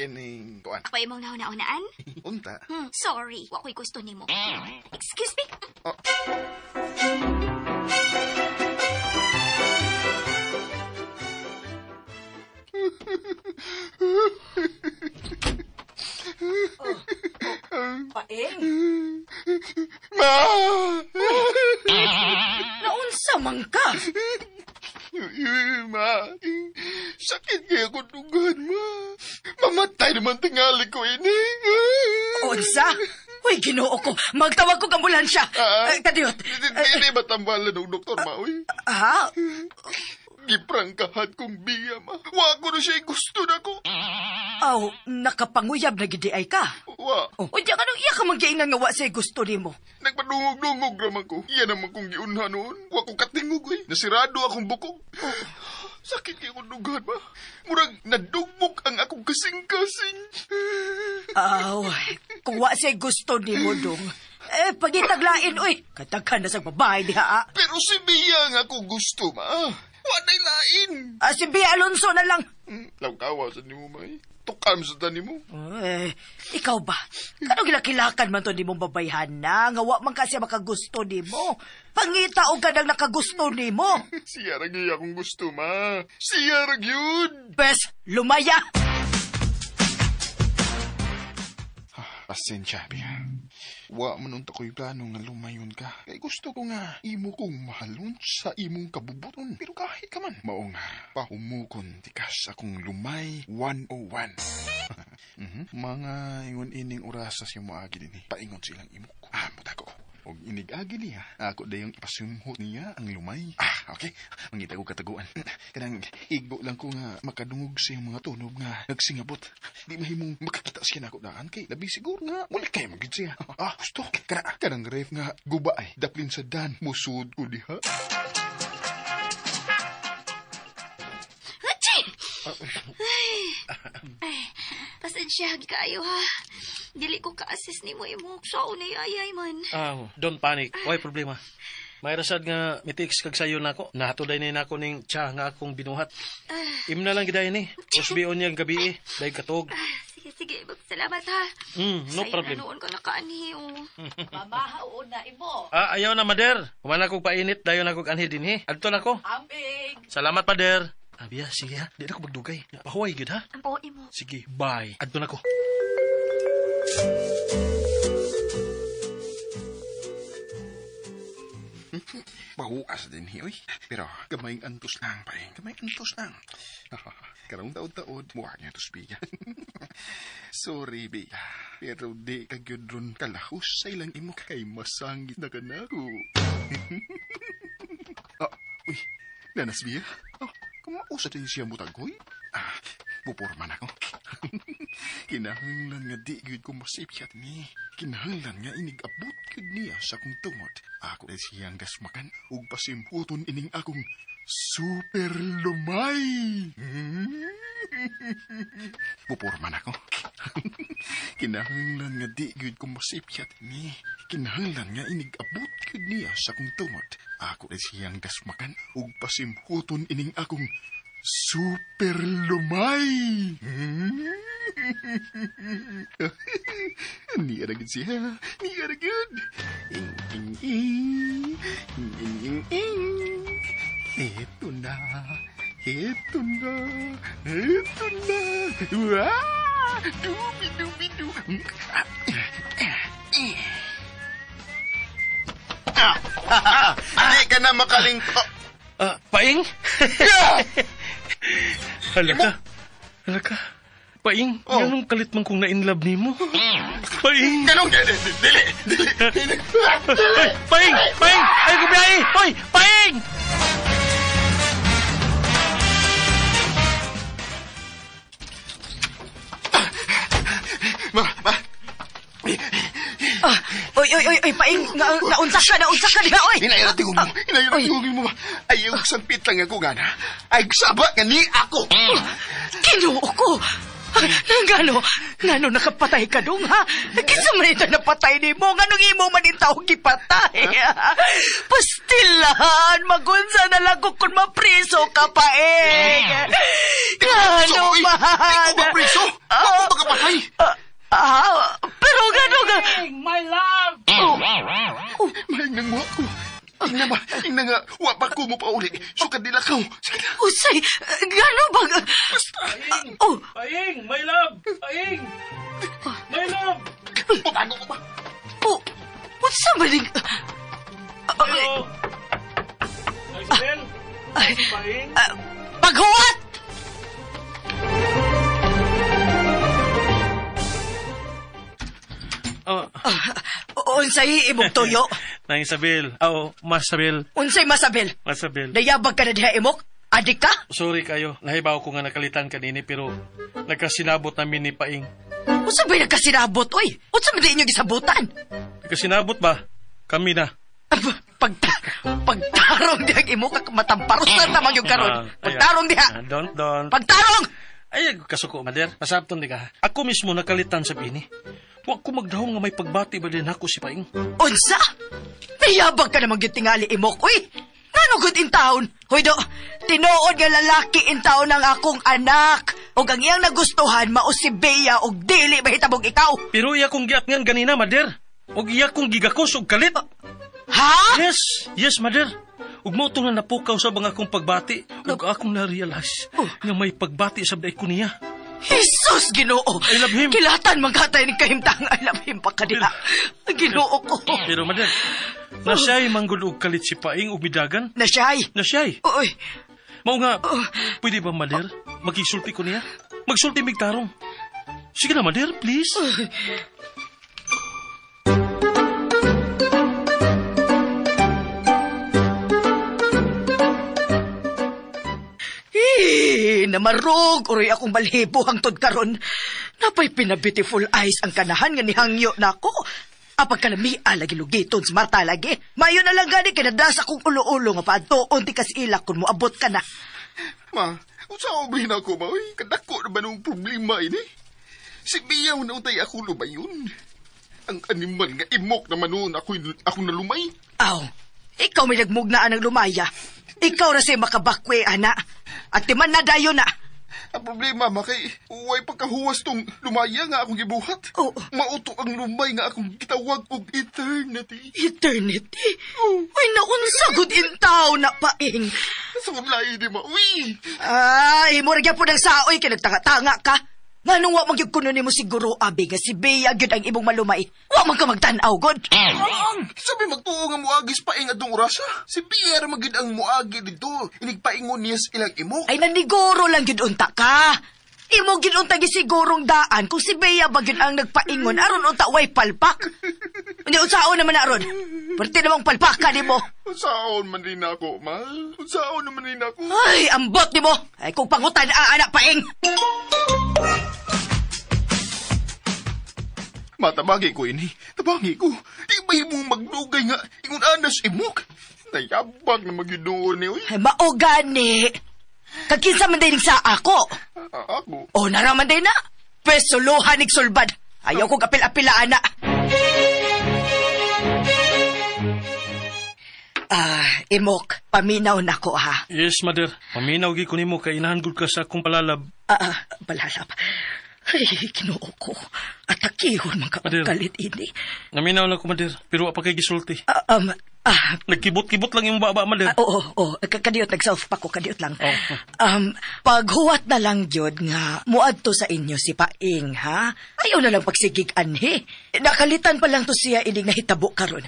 kuan. Ako imong nahuna-unaan? Unta? Sorry, wa ko'y gusto nimo. Excuse me? Oh. Paeng? Ma! Naunsa man ka? Ma, sakit kaya ko dugan, ma. Mamatay naman tingali ko ini. Unsa? Uy, Ginoo ko. Magtawag ko ambulansya. Kadiyot. Hindi ba tambalan ng doktor, ma? Uy. Ha? Giprangkahan kong biya, ma. Wa ko na siya gusto na ko. Aw, nakapanguyab na gidi ay ka. Wa. O di anong iya ka manggiingan nga wa siya gusto nimo? Nagpadungog-dungog raman ko. Iya naman kong giunha noon. Wa ko katingog, uy. Nasirado akong bukog. Sakit kay kong dughan, ma. Murag nadugmok ang akong kasing-kasing. Aw, kung wa siya gusto nimo, dong. Eh, pagitaglain, uy. Kataghan na sa babae diha, ah. Pero si Bia nga ako gusto, ma. Wa na'y lain. Si Bia Alonso na lang. Lawkawa sa nimo, may. Tukam sa tani mo. Eh, ikaw ba? Kanong gilakilakan man to ni mong babayhan na? Nga wa man kasi makagusto ni mo. Pangita og kanang nakagusto ni mo. Siya ra gyud akong gusto, ma. Siya ra gyud. Bes, lumaya! Pasensya, Bea. Wa man unta ko'y plano nga lumayon ka. Kay gusto ko nga imo kong mahalon sa imong kabubuton. Pero kahit ka man, mao nga pahumukon tikas akong lumay 101. Mga ingon ining orasa siya moagi dinhi. Paingon silang imok. Ah, mutako ko. Og inig-agi niya, ako dayong ipasumhot niya ang lumay. Ah, okay. Mangita ko kataguan. Kanang igbo lang ko nga makadungog sa iyang mga tunog nga nagsingabot. Di mahimong makakita siya nako daan kay labi siguro nga wala kay magid siya. Ah, gusto. Kana kanang ref nga guba ay daplin sa dan musud ko diha. Achoo! Ay, pasensya kaayo ha. Dili ko ka-assist nimo imok. So, unay ayay man. Ah, don't panic. Way problema. May rasad nga mitiks kag sayo nako. Nahatuday ni nako ning tsa nga akong binuhat. Imna lang giday ni. Usbion niyang gabi eh. Dahil katog. Ah, sige, sige. Salamat ha. No Sayo problem. na noon ko nakaanhi, oh. Mamahaon na imo. Ah, ayaw na, mader. Human akong painit, dayon akong anhi dinhi. Adto na ko. Ambig. Salamat, pader. Abiya, sige ha. Di na ko magdugay. Pahuway gyud ha. Ang po imo. Sige, bye. Adto na ko. Pahuas din hi, oy. Pero gamayng antos lang, paeng. Gamay antos lang. Karong taod-taod, muha niya to biya. Sorry, biya. Pero di ka gyud ron kalahos sa ilang imo kay masangit na kanako. Ah, uy, nanas biya? Oh, kumausa din siya mutagoy? Ah, pupurman ako. Kinahanglan nga di gyud ko masipyat ni. Kinahanglan nga inig-abot gyud niya sa akong tungod. Ako na siyang gasmakan ug pasimputon ining akong super lumay. Pupurman ako. Kinahanglan nga di gyud ko masipyat ni. Kinahanglan nga inig-abot gyud niya sa akong tungod. Ako na siyang gasmakan ug pasimputon ining akong super lumay. Niya na gud siya. Niya na gud. Ing, ing, ing. Ing, ing, ing, ing. Ito na. Ito na. Ito na. Wah! Dubi, dubi, du. Di ka na makaling... Ah, paing? Hala ka. Hala ka. Paing, Oh. ganong kalit man kong na-inlove nimo. Paing! Ganong... Dili! Dili! Dili! Ay, paing! Paing! Ay, kubiyahe! Hoy! Paing! Ma! Ma! Ah, oy, oy, oy, oy, paing, naunsa ka diha, oy. Hinayang tingog mo. Hinayang tingog mo. Ayaw sampit lang ako gana. Ay saba nga ni ako. Ginoo ko. Ngano, ngano nakapatay ka dong, ha? Kinsa man ito napatay ni mo? Nganong imo man yung taong gipatay? Pastilan, magunsa na lang ko kung mapriso ka, paeng. Ngano Oy, man? Di ko mapriso. Ako makapatay. Pero ngano nga? My love! Mahingang mo ako. Ingna ba? Ingna nga. Wa pa ko mo pa uli. Sukad nila ka. Sige na. Usay, ngano ba? Oh, Paing! My love! Paing! My love! Putago ko ba? oh, unsa man ning... Hello! Isabel? Ay, Paing? paghuwat! Oh, Unsay imong tuyo? Nang Isabel. Oh, Masabel. Unsay masabel? Masabel. Nayabag ka na diha imok? Adik ka? Sorry kayo. Nahibaw ko nga nakalitan kanini pero nagkasinabot namin ni Paing. Unsa ba nagkasinabot oy? Unsa man di inyo gisabutan? Nagkasinabot ba? Kami na. Pagtarong diha imok matamparos na tamang yung karon. Pagtarong diha. Don't. Pagtarong! Ay, kasuko, mader. Masabton di ka. Ako mismo nakalitan sa bini. Wa ko magdahom nga may pagbati ba din ako si Paing. Unsa? Nayabag ka namang gyud tingali imok, uy! Ngano good in town? Hoy do, tinuod nga lalaki in town ang akong anak. Og ang iyang nagustuhan mao si Bea og dili mahitabog ikaw. Pero iya kong giatngan ganina, mader. Og iya kong gigakos og kalit. Ha? Yes, yes, mader. Ug mao to nga napukaw sa bang akong pagbati. Ug akong na-realize nga may pagbati sa day ko niya. Jesus, Ginoo. I love him. Kilatan man katay ni kahimtang I love him pa kadiha. Ginoo ko. Pero Mader, na siya'y manggod og kalit si Paing og midagan. Na siya'y. Na siya'y. Oy. Mao nga, pwede ba, Mader? Magkisulti ko niya? Magsulti mig tarong. Sige na, Mader, please. Eh, namarog uroy akong balhibo hangtod karon. Napay pina-beautiful eyes ang kanahan nga nihangyo nako. Apag kalamia lagi lugiton sa mata lagi. Mayo na lang gani kinadasa kong ulo-ulo nga paadtoon ti kas ilak kun moabot ka na. Ma, unsa oblihin ako ba? Uy, kadako na ba nung problema ini? Si Biyaw na utay ako lumayon. Ang animal nga imok naman noon ako nalumay. Aw, ikaw may nagmugnaan ng lumaya. Ikaw ra say makabakwe, ana. At timan na dayon na. Ang problema, ma, kay uway pagkahuwas tong lumaya nga akong gibuhat. Oh. Mauto ang lumay nga akong gitawag og eternity. Eternity? Oh. Uy, naunsa gud intaw na paing. Sa lain di ma, uy! Ay, mura gyapon ang saoy kay nagtanga-tanga ka. Nganong wa man gyud kuno nimo siguro abi nga si Bea gyud ang imong malumay. Wa man ka magtan-aw god. Sabi magtuo nga muagis paing adtong orasa. Si Bea ra man gyud ang muagi didto. Inigpaingon niya sa ilang imok. Ay naniguro lang gyud unta ka. Imo gyud unta gisigurong daan kung si Bea ba gyud ang nagpaingon aron unta way palpak. Unya unsaon naman na aron? Perti namang palpak ka nimo. Unsaon man din ako, ma? Unsaon naman din ako? Ay, ambot nimo. Ay kung pangutan anak paing. Matabagi ko ini. Tabangi ko. Di ba imong maglugay nga ingon anas imok? Nayabag na maginuon ni uy. Ay, mao gani. Kag kinsa man din sa ako. Ako? O naraman din na. Pwes suluhan ig sulbad. Ayaw kong apil-apila, ana. Imok, paminaw na ko, ha? Yes, Mother. Paminaw gi ko nimo kay inahan gud ka sa akong palalab. Palalab. Ay, Ginoo ko. Atakihon man ka Mother. kalit ini. Naminaw na ko, Mother. Pero wa pa kay gisulti. Nagkibot-kibot lang yung baba, Mother. Oo, oo. Kadiyot, nag-self pa ko, kadiyot lang. Oh. Paghuwat na lang gyud nga muadto sa inyo si Paing, ha? Ayaw na lang pagsigig anhi. Nakalitan pa lang to siya ining nahitabo karon.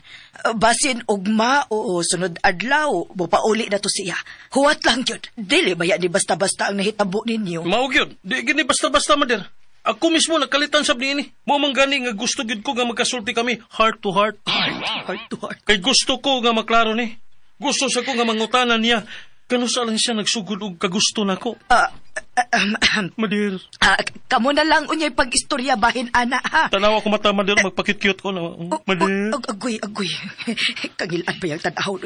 Basin ugma o sunod adlaw, mupauli na to siya. Huwat lang gyud. Dili ba ni basta-basta ang nahitabo ninyo? Mao gyud. Di gini basta-basta, Mother. Ako mismo nagkalitan sab niini. Mao man gani nga gusto gyud ko nga magkasulti kami heart to heart. Heart to heart. Kay gusto ko nga maklaro ni. Gusto sa ko nga mangutana niya. Kano sa lang siya nagsugod og kagusto nako. Madir. Kamo na lang unyay pag-istorya bahin ana ha. Tanawa ko mata Madir, magpakit-cute ko na. Madir. Agoy, agoy. Kangilan pa yung tanaw.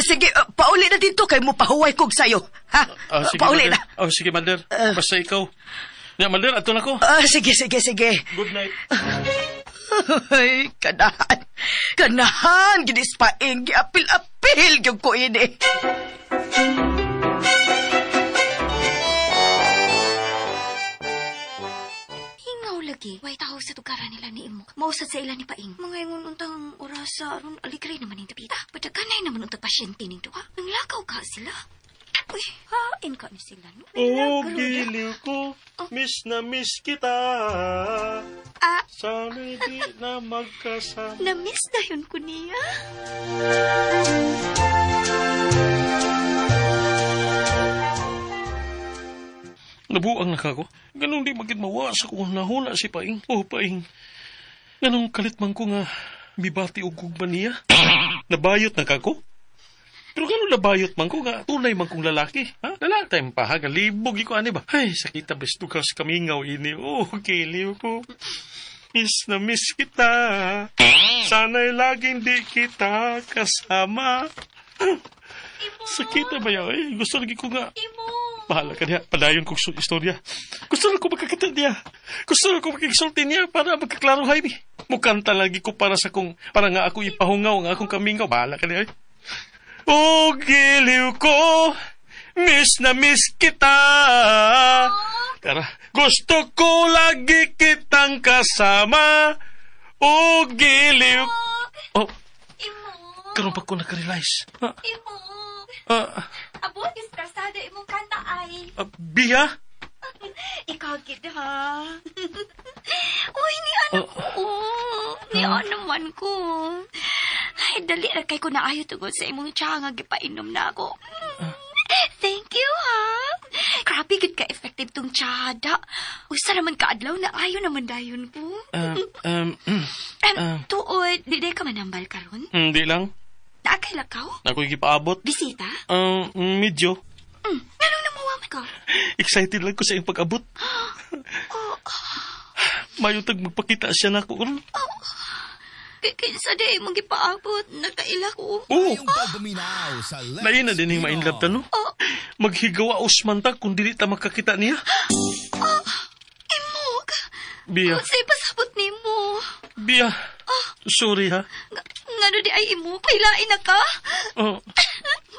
Sige, pauli na dito kay mo pahuway kog sayo. Ha? Sige, pauli Madir. na. Oh, sige Madir. Basta ikaw. Ya, Madir, ato na ko. Sige, sige, sige. Good night. Ay, kanahan. Kanahan, ginispaing, giapil-apil, gyud ko ini. Hingaw lagi. Way tao sa tugaran nila ni Imok. Mausad sa ila ni Paing. Mga ingon untang orasa aron aligre naman ning tapita. Padaganay naman untang pasyente ning duha. Nanglakaw ka sila. Uy, hain ka ni sila, no? Oh, giliw ko, miss na miss kita. Sana'y di na magkasama. Na-miss na yun ko niya. Nabuang na ka ko. Ganun di magid mawa sa kung nahuna si Paing. Oh, Paing. Ganun kalit man ko nga mibati og gugma niya. Nabayot na ka ko. Pero ganun nabayot man ko nga tunay man kong lalaki. Ha? Lalaki tayong pahaga. Libog ko ani ba? Ay, sakita besto ka sa kamingaw ini. Oh, kiliw ko. Miss na miss kita. Sana'y laging di kita kasama. Sakita ba yaw? Eh, gusto lagi ko nga. Bahala ka niya. Padayon kong istorya. Gusto na ko magkakita niya. Gusto na ko magkiksulti niya para magkaklaro, Jaime. Mukanta lagi ko para sa kong, para nga ako ipahungaw ang akong kamingaw. Bahala ka niya. Eh. Oh, giliw ko, miss na miss kita. Tara, gusto ko lagi kitang kasama. Oh, giliw. Oh, karon pa ko nakarealize. Imok. Abot, istrasada imong kanta ay. Biya? Ikaw gid ha. Uy, ni anak ko. Ni ano man ko. Ay, dali ra kay ko naayo tungod sa imong tsaa nga gipainom na ako. Thank you, ha. Grabe gid ka effective tong tsaa, da. Usa naman ka adlaw na ayo naman dayon ko. Tuod, di ka manambal karon? Hindi lang. Naa kay lakaw? Ako'y gipaabot. Bisita? Medyo. Nganong namuwa man ka? Excited lang ko sa iyong pag-abot. Mayo tag magpakita siya na ako. Kinsa di imong gipaabot, nakaila ko. Oh, Pagpaminaw sa Let's lain na din yung mainlove ta, no? Maghigawa usman ta kung dili ta makakita niya. Imog! Bia, Unsay pasabot nimo? Bia. Sorry ha. Ngano di ay imog? May lain na ka? Oh,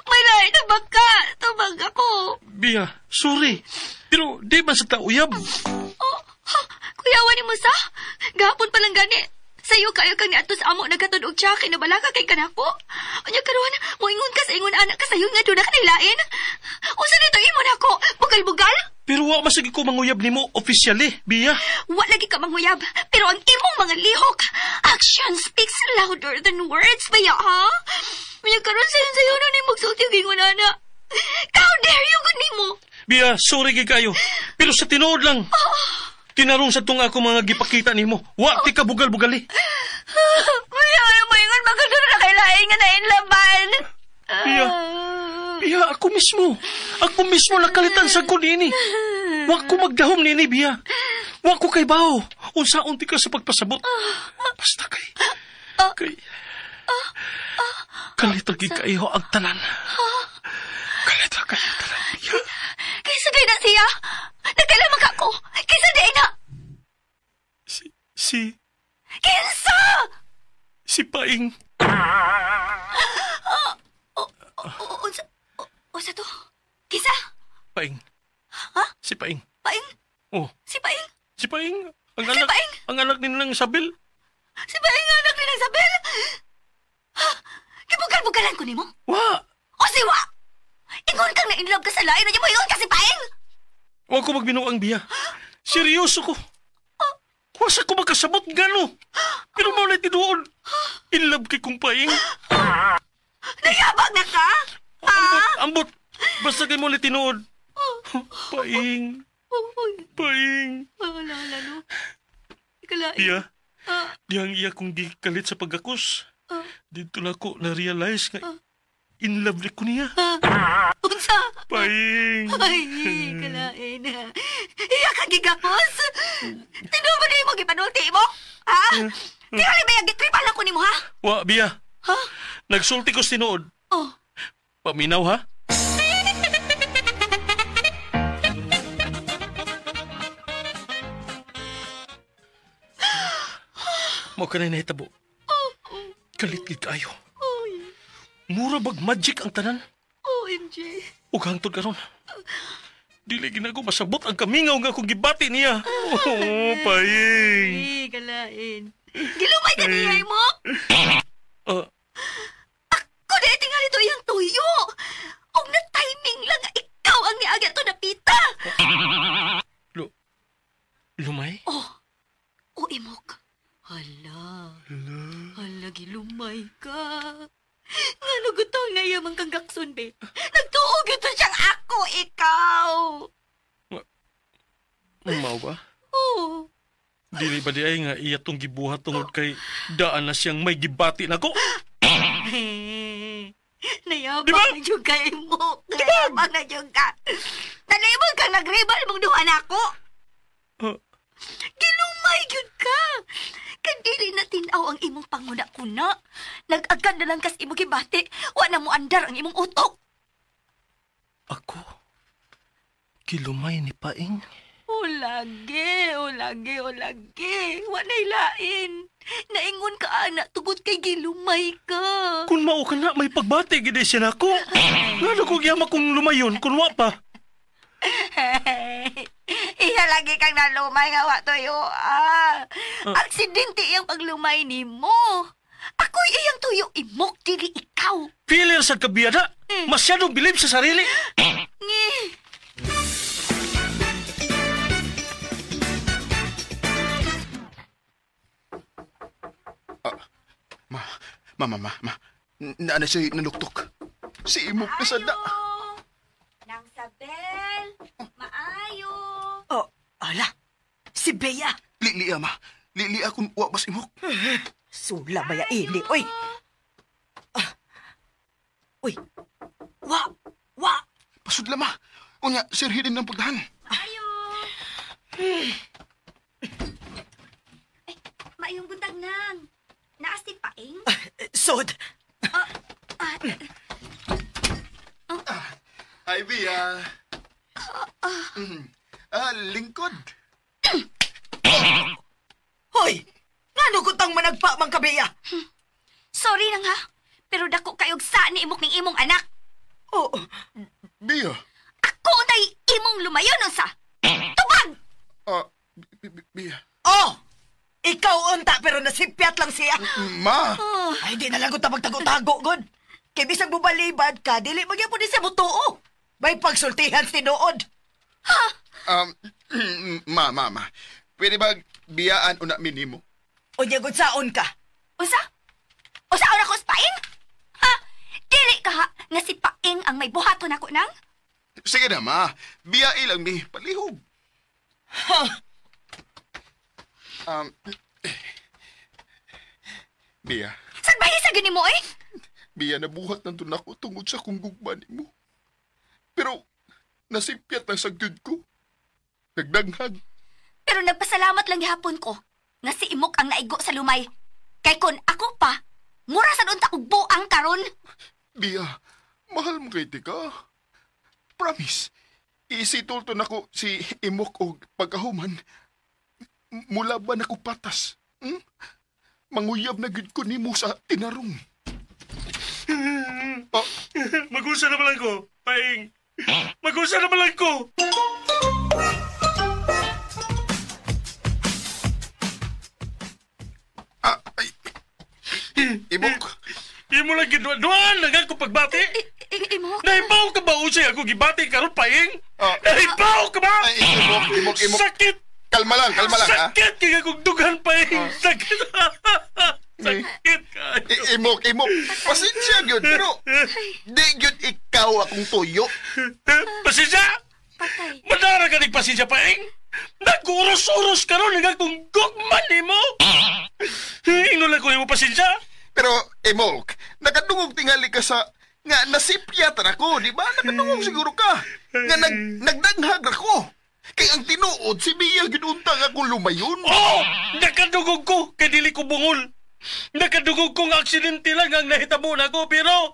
May lain na ba ka? Tumag ako. Bia, sorry. Pero di ba sa tauyab? Oh, ha, kuyawan nimo sa? Gahapon pa lang gani. Sayo kayo kang niadto sa amo naghatod og tsaa kay nabalaka kay kanako. Unya karon, moingon ka sa ingon anak ka sayo nga doon na ka nilain. Unsa nito imo nako? Bugal-bugal? Pero wa masigi ko manguyab nimo officially, Bia. Wa lagi ka manguyab, pero ang imong mga lihok, action speaks louder than words baya ha? Unya karon sayo sayo na ni magsulti og ingon ana. How dare you gud nimo? Bia, sorry gid kayo. Pero sa tinuod lang. Tinarong sa tunga ako mga gipakita nimo. Wa ti ka bugal-bugali. Baya, ano mo ingon magkaduro na kay lain nga nainlaban. Bia, Bia, ako mismo. Ako mismo nakalitan sa ko nini. Wa ko magdahom nini, Bia. Wa ko kay bao. Unsaon ti ka sa pagpasabot. Basta kay... Kay... Kalita gid kayo ang tanan. Kalita kayo ang tanan, Bia. Kaysa di na siya. Nagkailaman ka ko. Kaysa di na. Si... Kinsa! Si Paing. Unsa to? Kinsa? Paing. Ha? Si Paing. Paing? Oh. Si Paing? Si Paing. Ang Si anak, Paing? Ang anak ni Nang Isabel. Si Paing ang anak ni Nang Isabel? Ha? Gibugal-bugalan ko nimo? Wa! O si wa! Ingon kang na-inlove ka sa lain. Ano mo ingon ka si Paing? Wa ko magbinuang, Bia. Seryoso ko. Wasa ko makasabot gano. Pero mao na tinuod. In love kay kong Paing. Nayabag na ka? Ambot, ambot. Basta kay mo na tinuod. Paing. Paing. Wala, wala, no. Ikalain. Bia, diyang iya kong gikalit sa pagakos. Dito na ko na-realize nga in love ko niya. Unsa? Paing. Ay, kalain. Iya ka gigakos. Tinuod ba na yung gipanulti mo? Ha? Tingali ba yung gitripan lang ko nimo, ha? Wa, Bia. Ha? Nagsulti ko sa tinuod. Oh. Paminaw, ha? Mo ka na nahitabo. Kalit gid kaayo. Mura bag magic ang tanan. OMG. Ug hangtod karon. Dili gid ko masabot ang kamingaw nga akong gibati niya. Oh, Paing. Ay, kalain. Gilumay ka niya mo? Ako na tingali to iyang tuyo. Og na timing lang nga ikaw ang niagya to napita. Lumay? Oh. Oh, imok. Hala. Hala, gilumay ka. Nga nagutong na iya mang kang gakson, be. Nagtuog ito siyang ako, ikaw. Mao ba? Oh. Dili ba di ay nga iya tong gibuhat tungod kay daan na siyang may gibati nako? Nayabang na jud ka, imok. Nayabang na jud ka. Nalimog kang nagribal mong duha nako. Gilumay jud ka. Kadili na tinaw ang imong panguna-kuna. Nag-agad na lang kas imong gibati. Wa na mo andar ang imong utok. Ako? Kilumay ni Paing? O lagi, o lagi, o lagi. Wa na'y lain. Naingon ka, ana, tugod kay gilumay ka. Kung mao ka na, may pagbati, gid siya nako. Ngano ko giyama kung lumayon, kung wa pa. Iya lagi kang nalumay nga wa toyo. Ah. Aksidente iyang paglumay nimo. Ako iyang tuyo imok dili ikaw. Feeler sa kabiyada. Masyadong bilib sa sarili. Ngi. Ma. Naana siya nanuktok. Si Imok na sada. Nang Sabel, maayo. Oh, ala. Si Bea. Lilia, ma. Lilia kung wa bas Imok. Sula ba ya ini? Uy. Ah. Uy. Wa. Wa. Pasudla, ma. Unya, sirhi din ng pagdahan. Maayo. Ay, maayong buntag nang. Naas ti Paing? Sod. Ay, Bea. Lingkod. Hoy! Ngano kutang managpa man ka, Bea? Sorry nang ha. Pero dako kayog sa ni Imok ning imong anak. Oh, Bea. Ako nay imong lumayon unsa. Tubag! Bea. Oh! Ikaw unta pero nasipyat lang siya. Ma! Ay, di na lang ko magtago-tago, god. Kay bisag bubalibad ka, dili magyapon ni siya mutuo. May pagsultihan si tinuod. Ma. Pwede ba biyaan una minimo? Unya gud saon ka? Unsa? Unsa ako sa Paing? Ha? Dili ka ha nga si Paing ang may buhaton ako nang? Sige na, ma. Biyai lang mi. Palihog. Bea. Sagbahi sa gani mo eh? Bea, nabuhat ng tunak ko tungod sa kong gugma nimo. Pero, nasipyat ang sagyod ko. Nagdanghag. Pero nagpasalamat lang gihapon ko nga si Imok ang naigo sa lumay. Kay kon ako pa, mura sa unta og buang karon. Bea, mahal mo kay tika. Promise, isitol to nako si Imok og pagkahuman. Mula ba nako patas? Hmm? Manguyab na gud ko nimo sa tinarong. Oh. Magusa na lang ko, Paing. Magusa na lang ko. Ay. Imok. Imo lang giduan lang ako pagbati. Imok. Nahibaw ka ba usay ako gibati karon, Paing? Nahibaw ka ba? Ay, Imok, Imok. Sakit. Kalma lang, ha? Sakit kay akong dughan, Paing. Sakit. Sakit ka. Imok. Pasensya gyud, pero di gyud ikaw akong tuyo. Pasensya? Patay. Madara ka ning pasensya, Paing. Nag-uros-uros karon ang akong gugma nimo. Ingon lang ko nimo pasensya. Pero, Imok, nakadungog tingali ka sa nga nasipyat ra ko, di ba? Nakadungog siguro ka. Nga nagdanghag ra ko. Kay ang tinuod, si Bea gyud unta nga akong lumayon. Oh! Nakadungog ko kay dili ko bungol. Nakadungog ko nga aksidente lang ang nahitabo nako, pero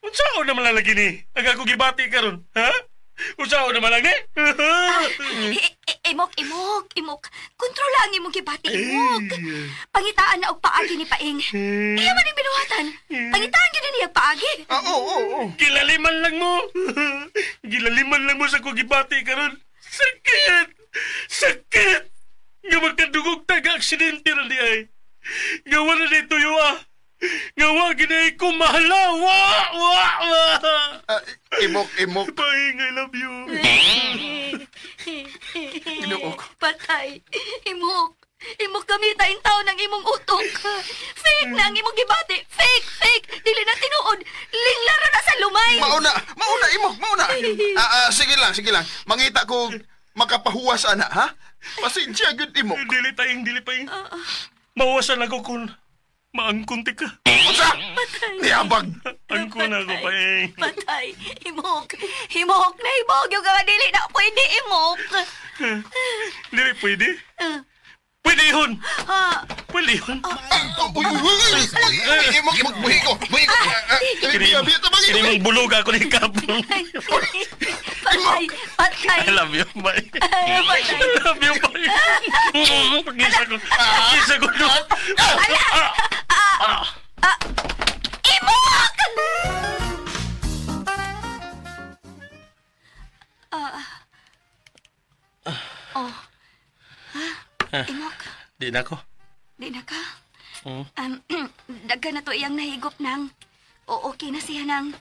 unsaon naman lang lagi ni ang ako gibati karon, ha? Unsaon naman lang ni? Imok. Kontrola ang imong gibati, Imok. Pangitaan na og paagi ni Paing. Iya man ning binuhatan. Pangitaan gyud niya paagi. Oo. Gilaliman lang mo. Gilaliman lang mo sa akong gibati karon. Sakit! Sakit! Nga magkadugog taga aksidente ra di ay. Nga wala na tuyo ah. Nga wa ginay ko mahala. Wa! Wa! Wa! Imok. Paing, I love you. Ginoo ko. Patay. Imok. Imok kami tayong tao ng imong utok. Fake na ang imong gibati. Fake. Dili na tinuod. Linglaro na sa lumay. Mauna, Imok, mauna. Sige lang. Mangita ko makapahuwas ana, ha? Pasensya gyud, Imok. Dili paing. Mawasan ako kung maangkon ka. Unsa? Niabag. Angkon ako, Paing. Patay. Imok. Imok na imok. Yung nga dili na pwede, Imok. Dili pwede? Pwede yun. Pwede yun. Uy. Imok, buhi ko. Kini mong bulog ako ni Kapong. Patay. I love you, bye. I love you, bye. Pag-isa ko. Pag-isa ko. Imok! Oh. Ha? Imok, Di na ko. di na ka. Daghan na to iyang nahigop nang. O okay na siya nang.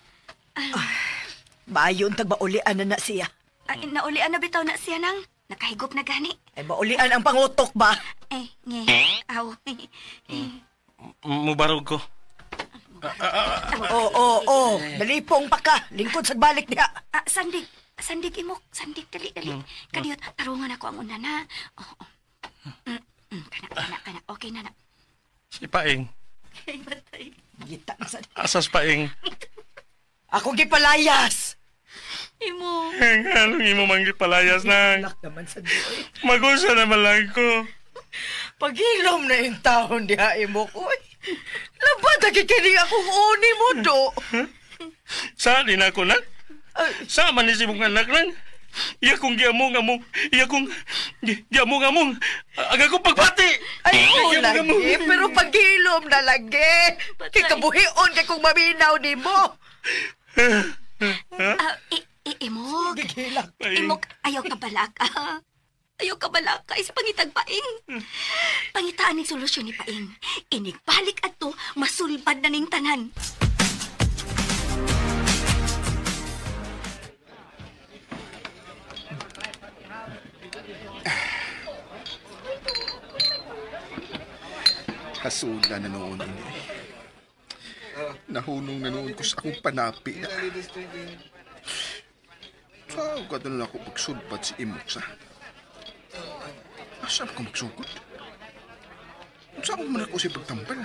Maayon tag maulian na na siya. Ay, naulian na bitaw na siya nang. Nakahigop na gani. Ay maulian ang pangutok ba? Eh, nge. Aw. Mubarog ko. Oo. Nalipong pa ka. Lingkod sa balik niya. Ah, sandig. Sandig, Imok. Sandig, dali, dali. Kadiyot, tarungan ako ang una na. Oo. Kana, kana, kana. Okay na na. Si Paing. Ay, matay. Gita na sa... Asas Paing. Ako gipalayas. Imok. Ang anong imo manggipalayas nang. Lak naman sa doy. Magusa naman lang ko. Paghilom na yung taon diha, Imok. Uy. Labad, nakikinig akong uni mo, do. Sa di na ako nang? Ay. Sa man ni si mong anak nang? Iya kong giamong among, iya kong giamong among, aga kong pagpati. Ay, oo Giamong among. lagi. Pero paghilom na lagi. Kay kabuhion kay kung maminaw ni mo. Ah, Imok. Gigilak. Imok, ayaw ka balaka. Ayaw ka balaka. Isa pangitag Paing. Pangitaan ning solusyon ni Paing. Inigbalik adto, masulbad na ning tanan. Hasula na noon ini. Nahunong na noon ko sa akong panapi na. Sao ka na ako pagsulpat si Imok sa? Asa ko magsugod? Saan man ako siya pagtambal?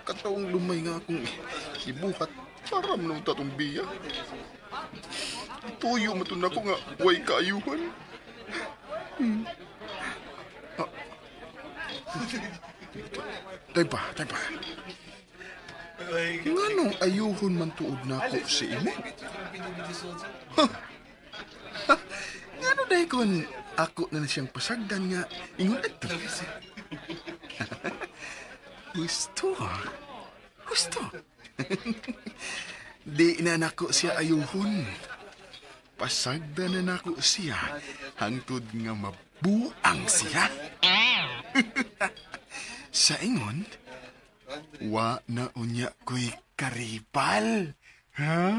Kataong lumay nga akong ibuhat para man tatong biya. Tuyo matun ako nga way kaayuhan. Tay pa, tay pa. Nganong ayuhon man tuod na ako si Imo? Ngano dahil kon ako na siyang pasagdan nga ingon adto. Gusto. Gusto. Di na nako siya ayuhon. Pasagdan na nako siya hangtod nga mabuang siya. Sa ingon, wa na unya ko'y karipal. Ha?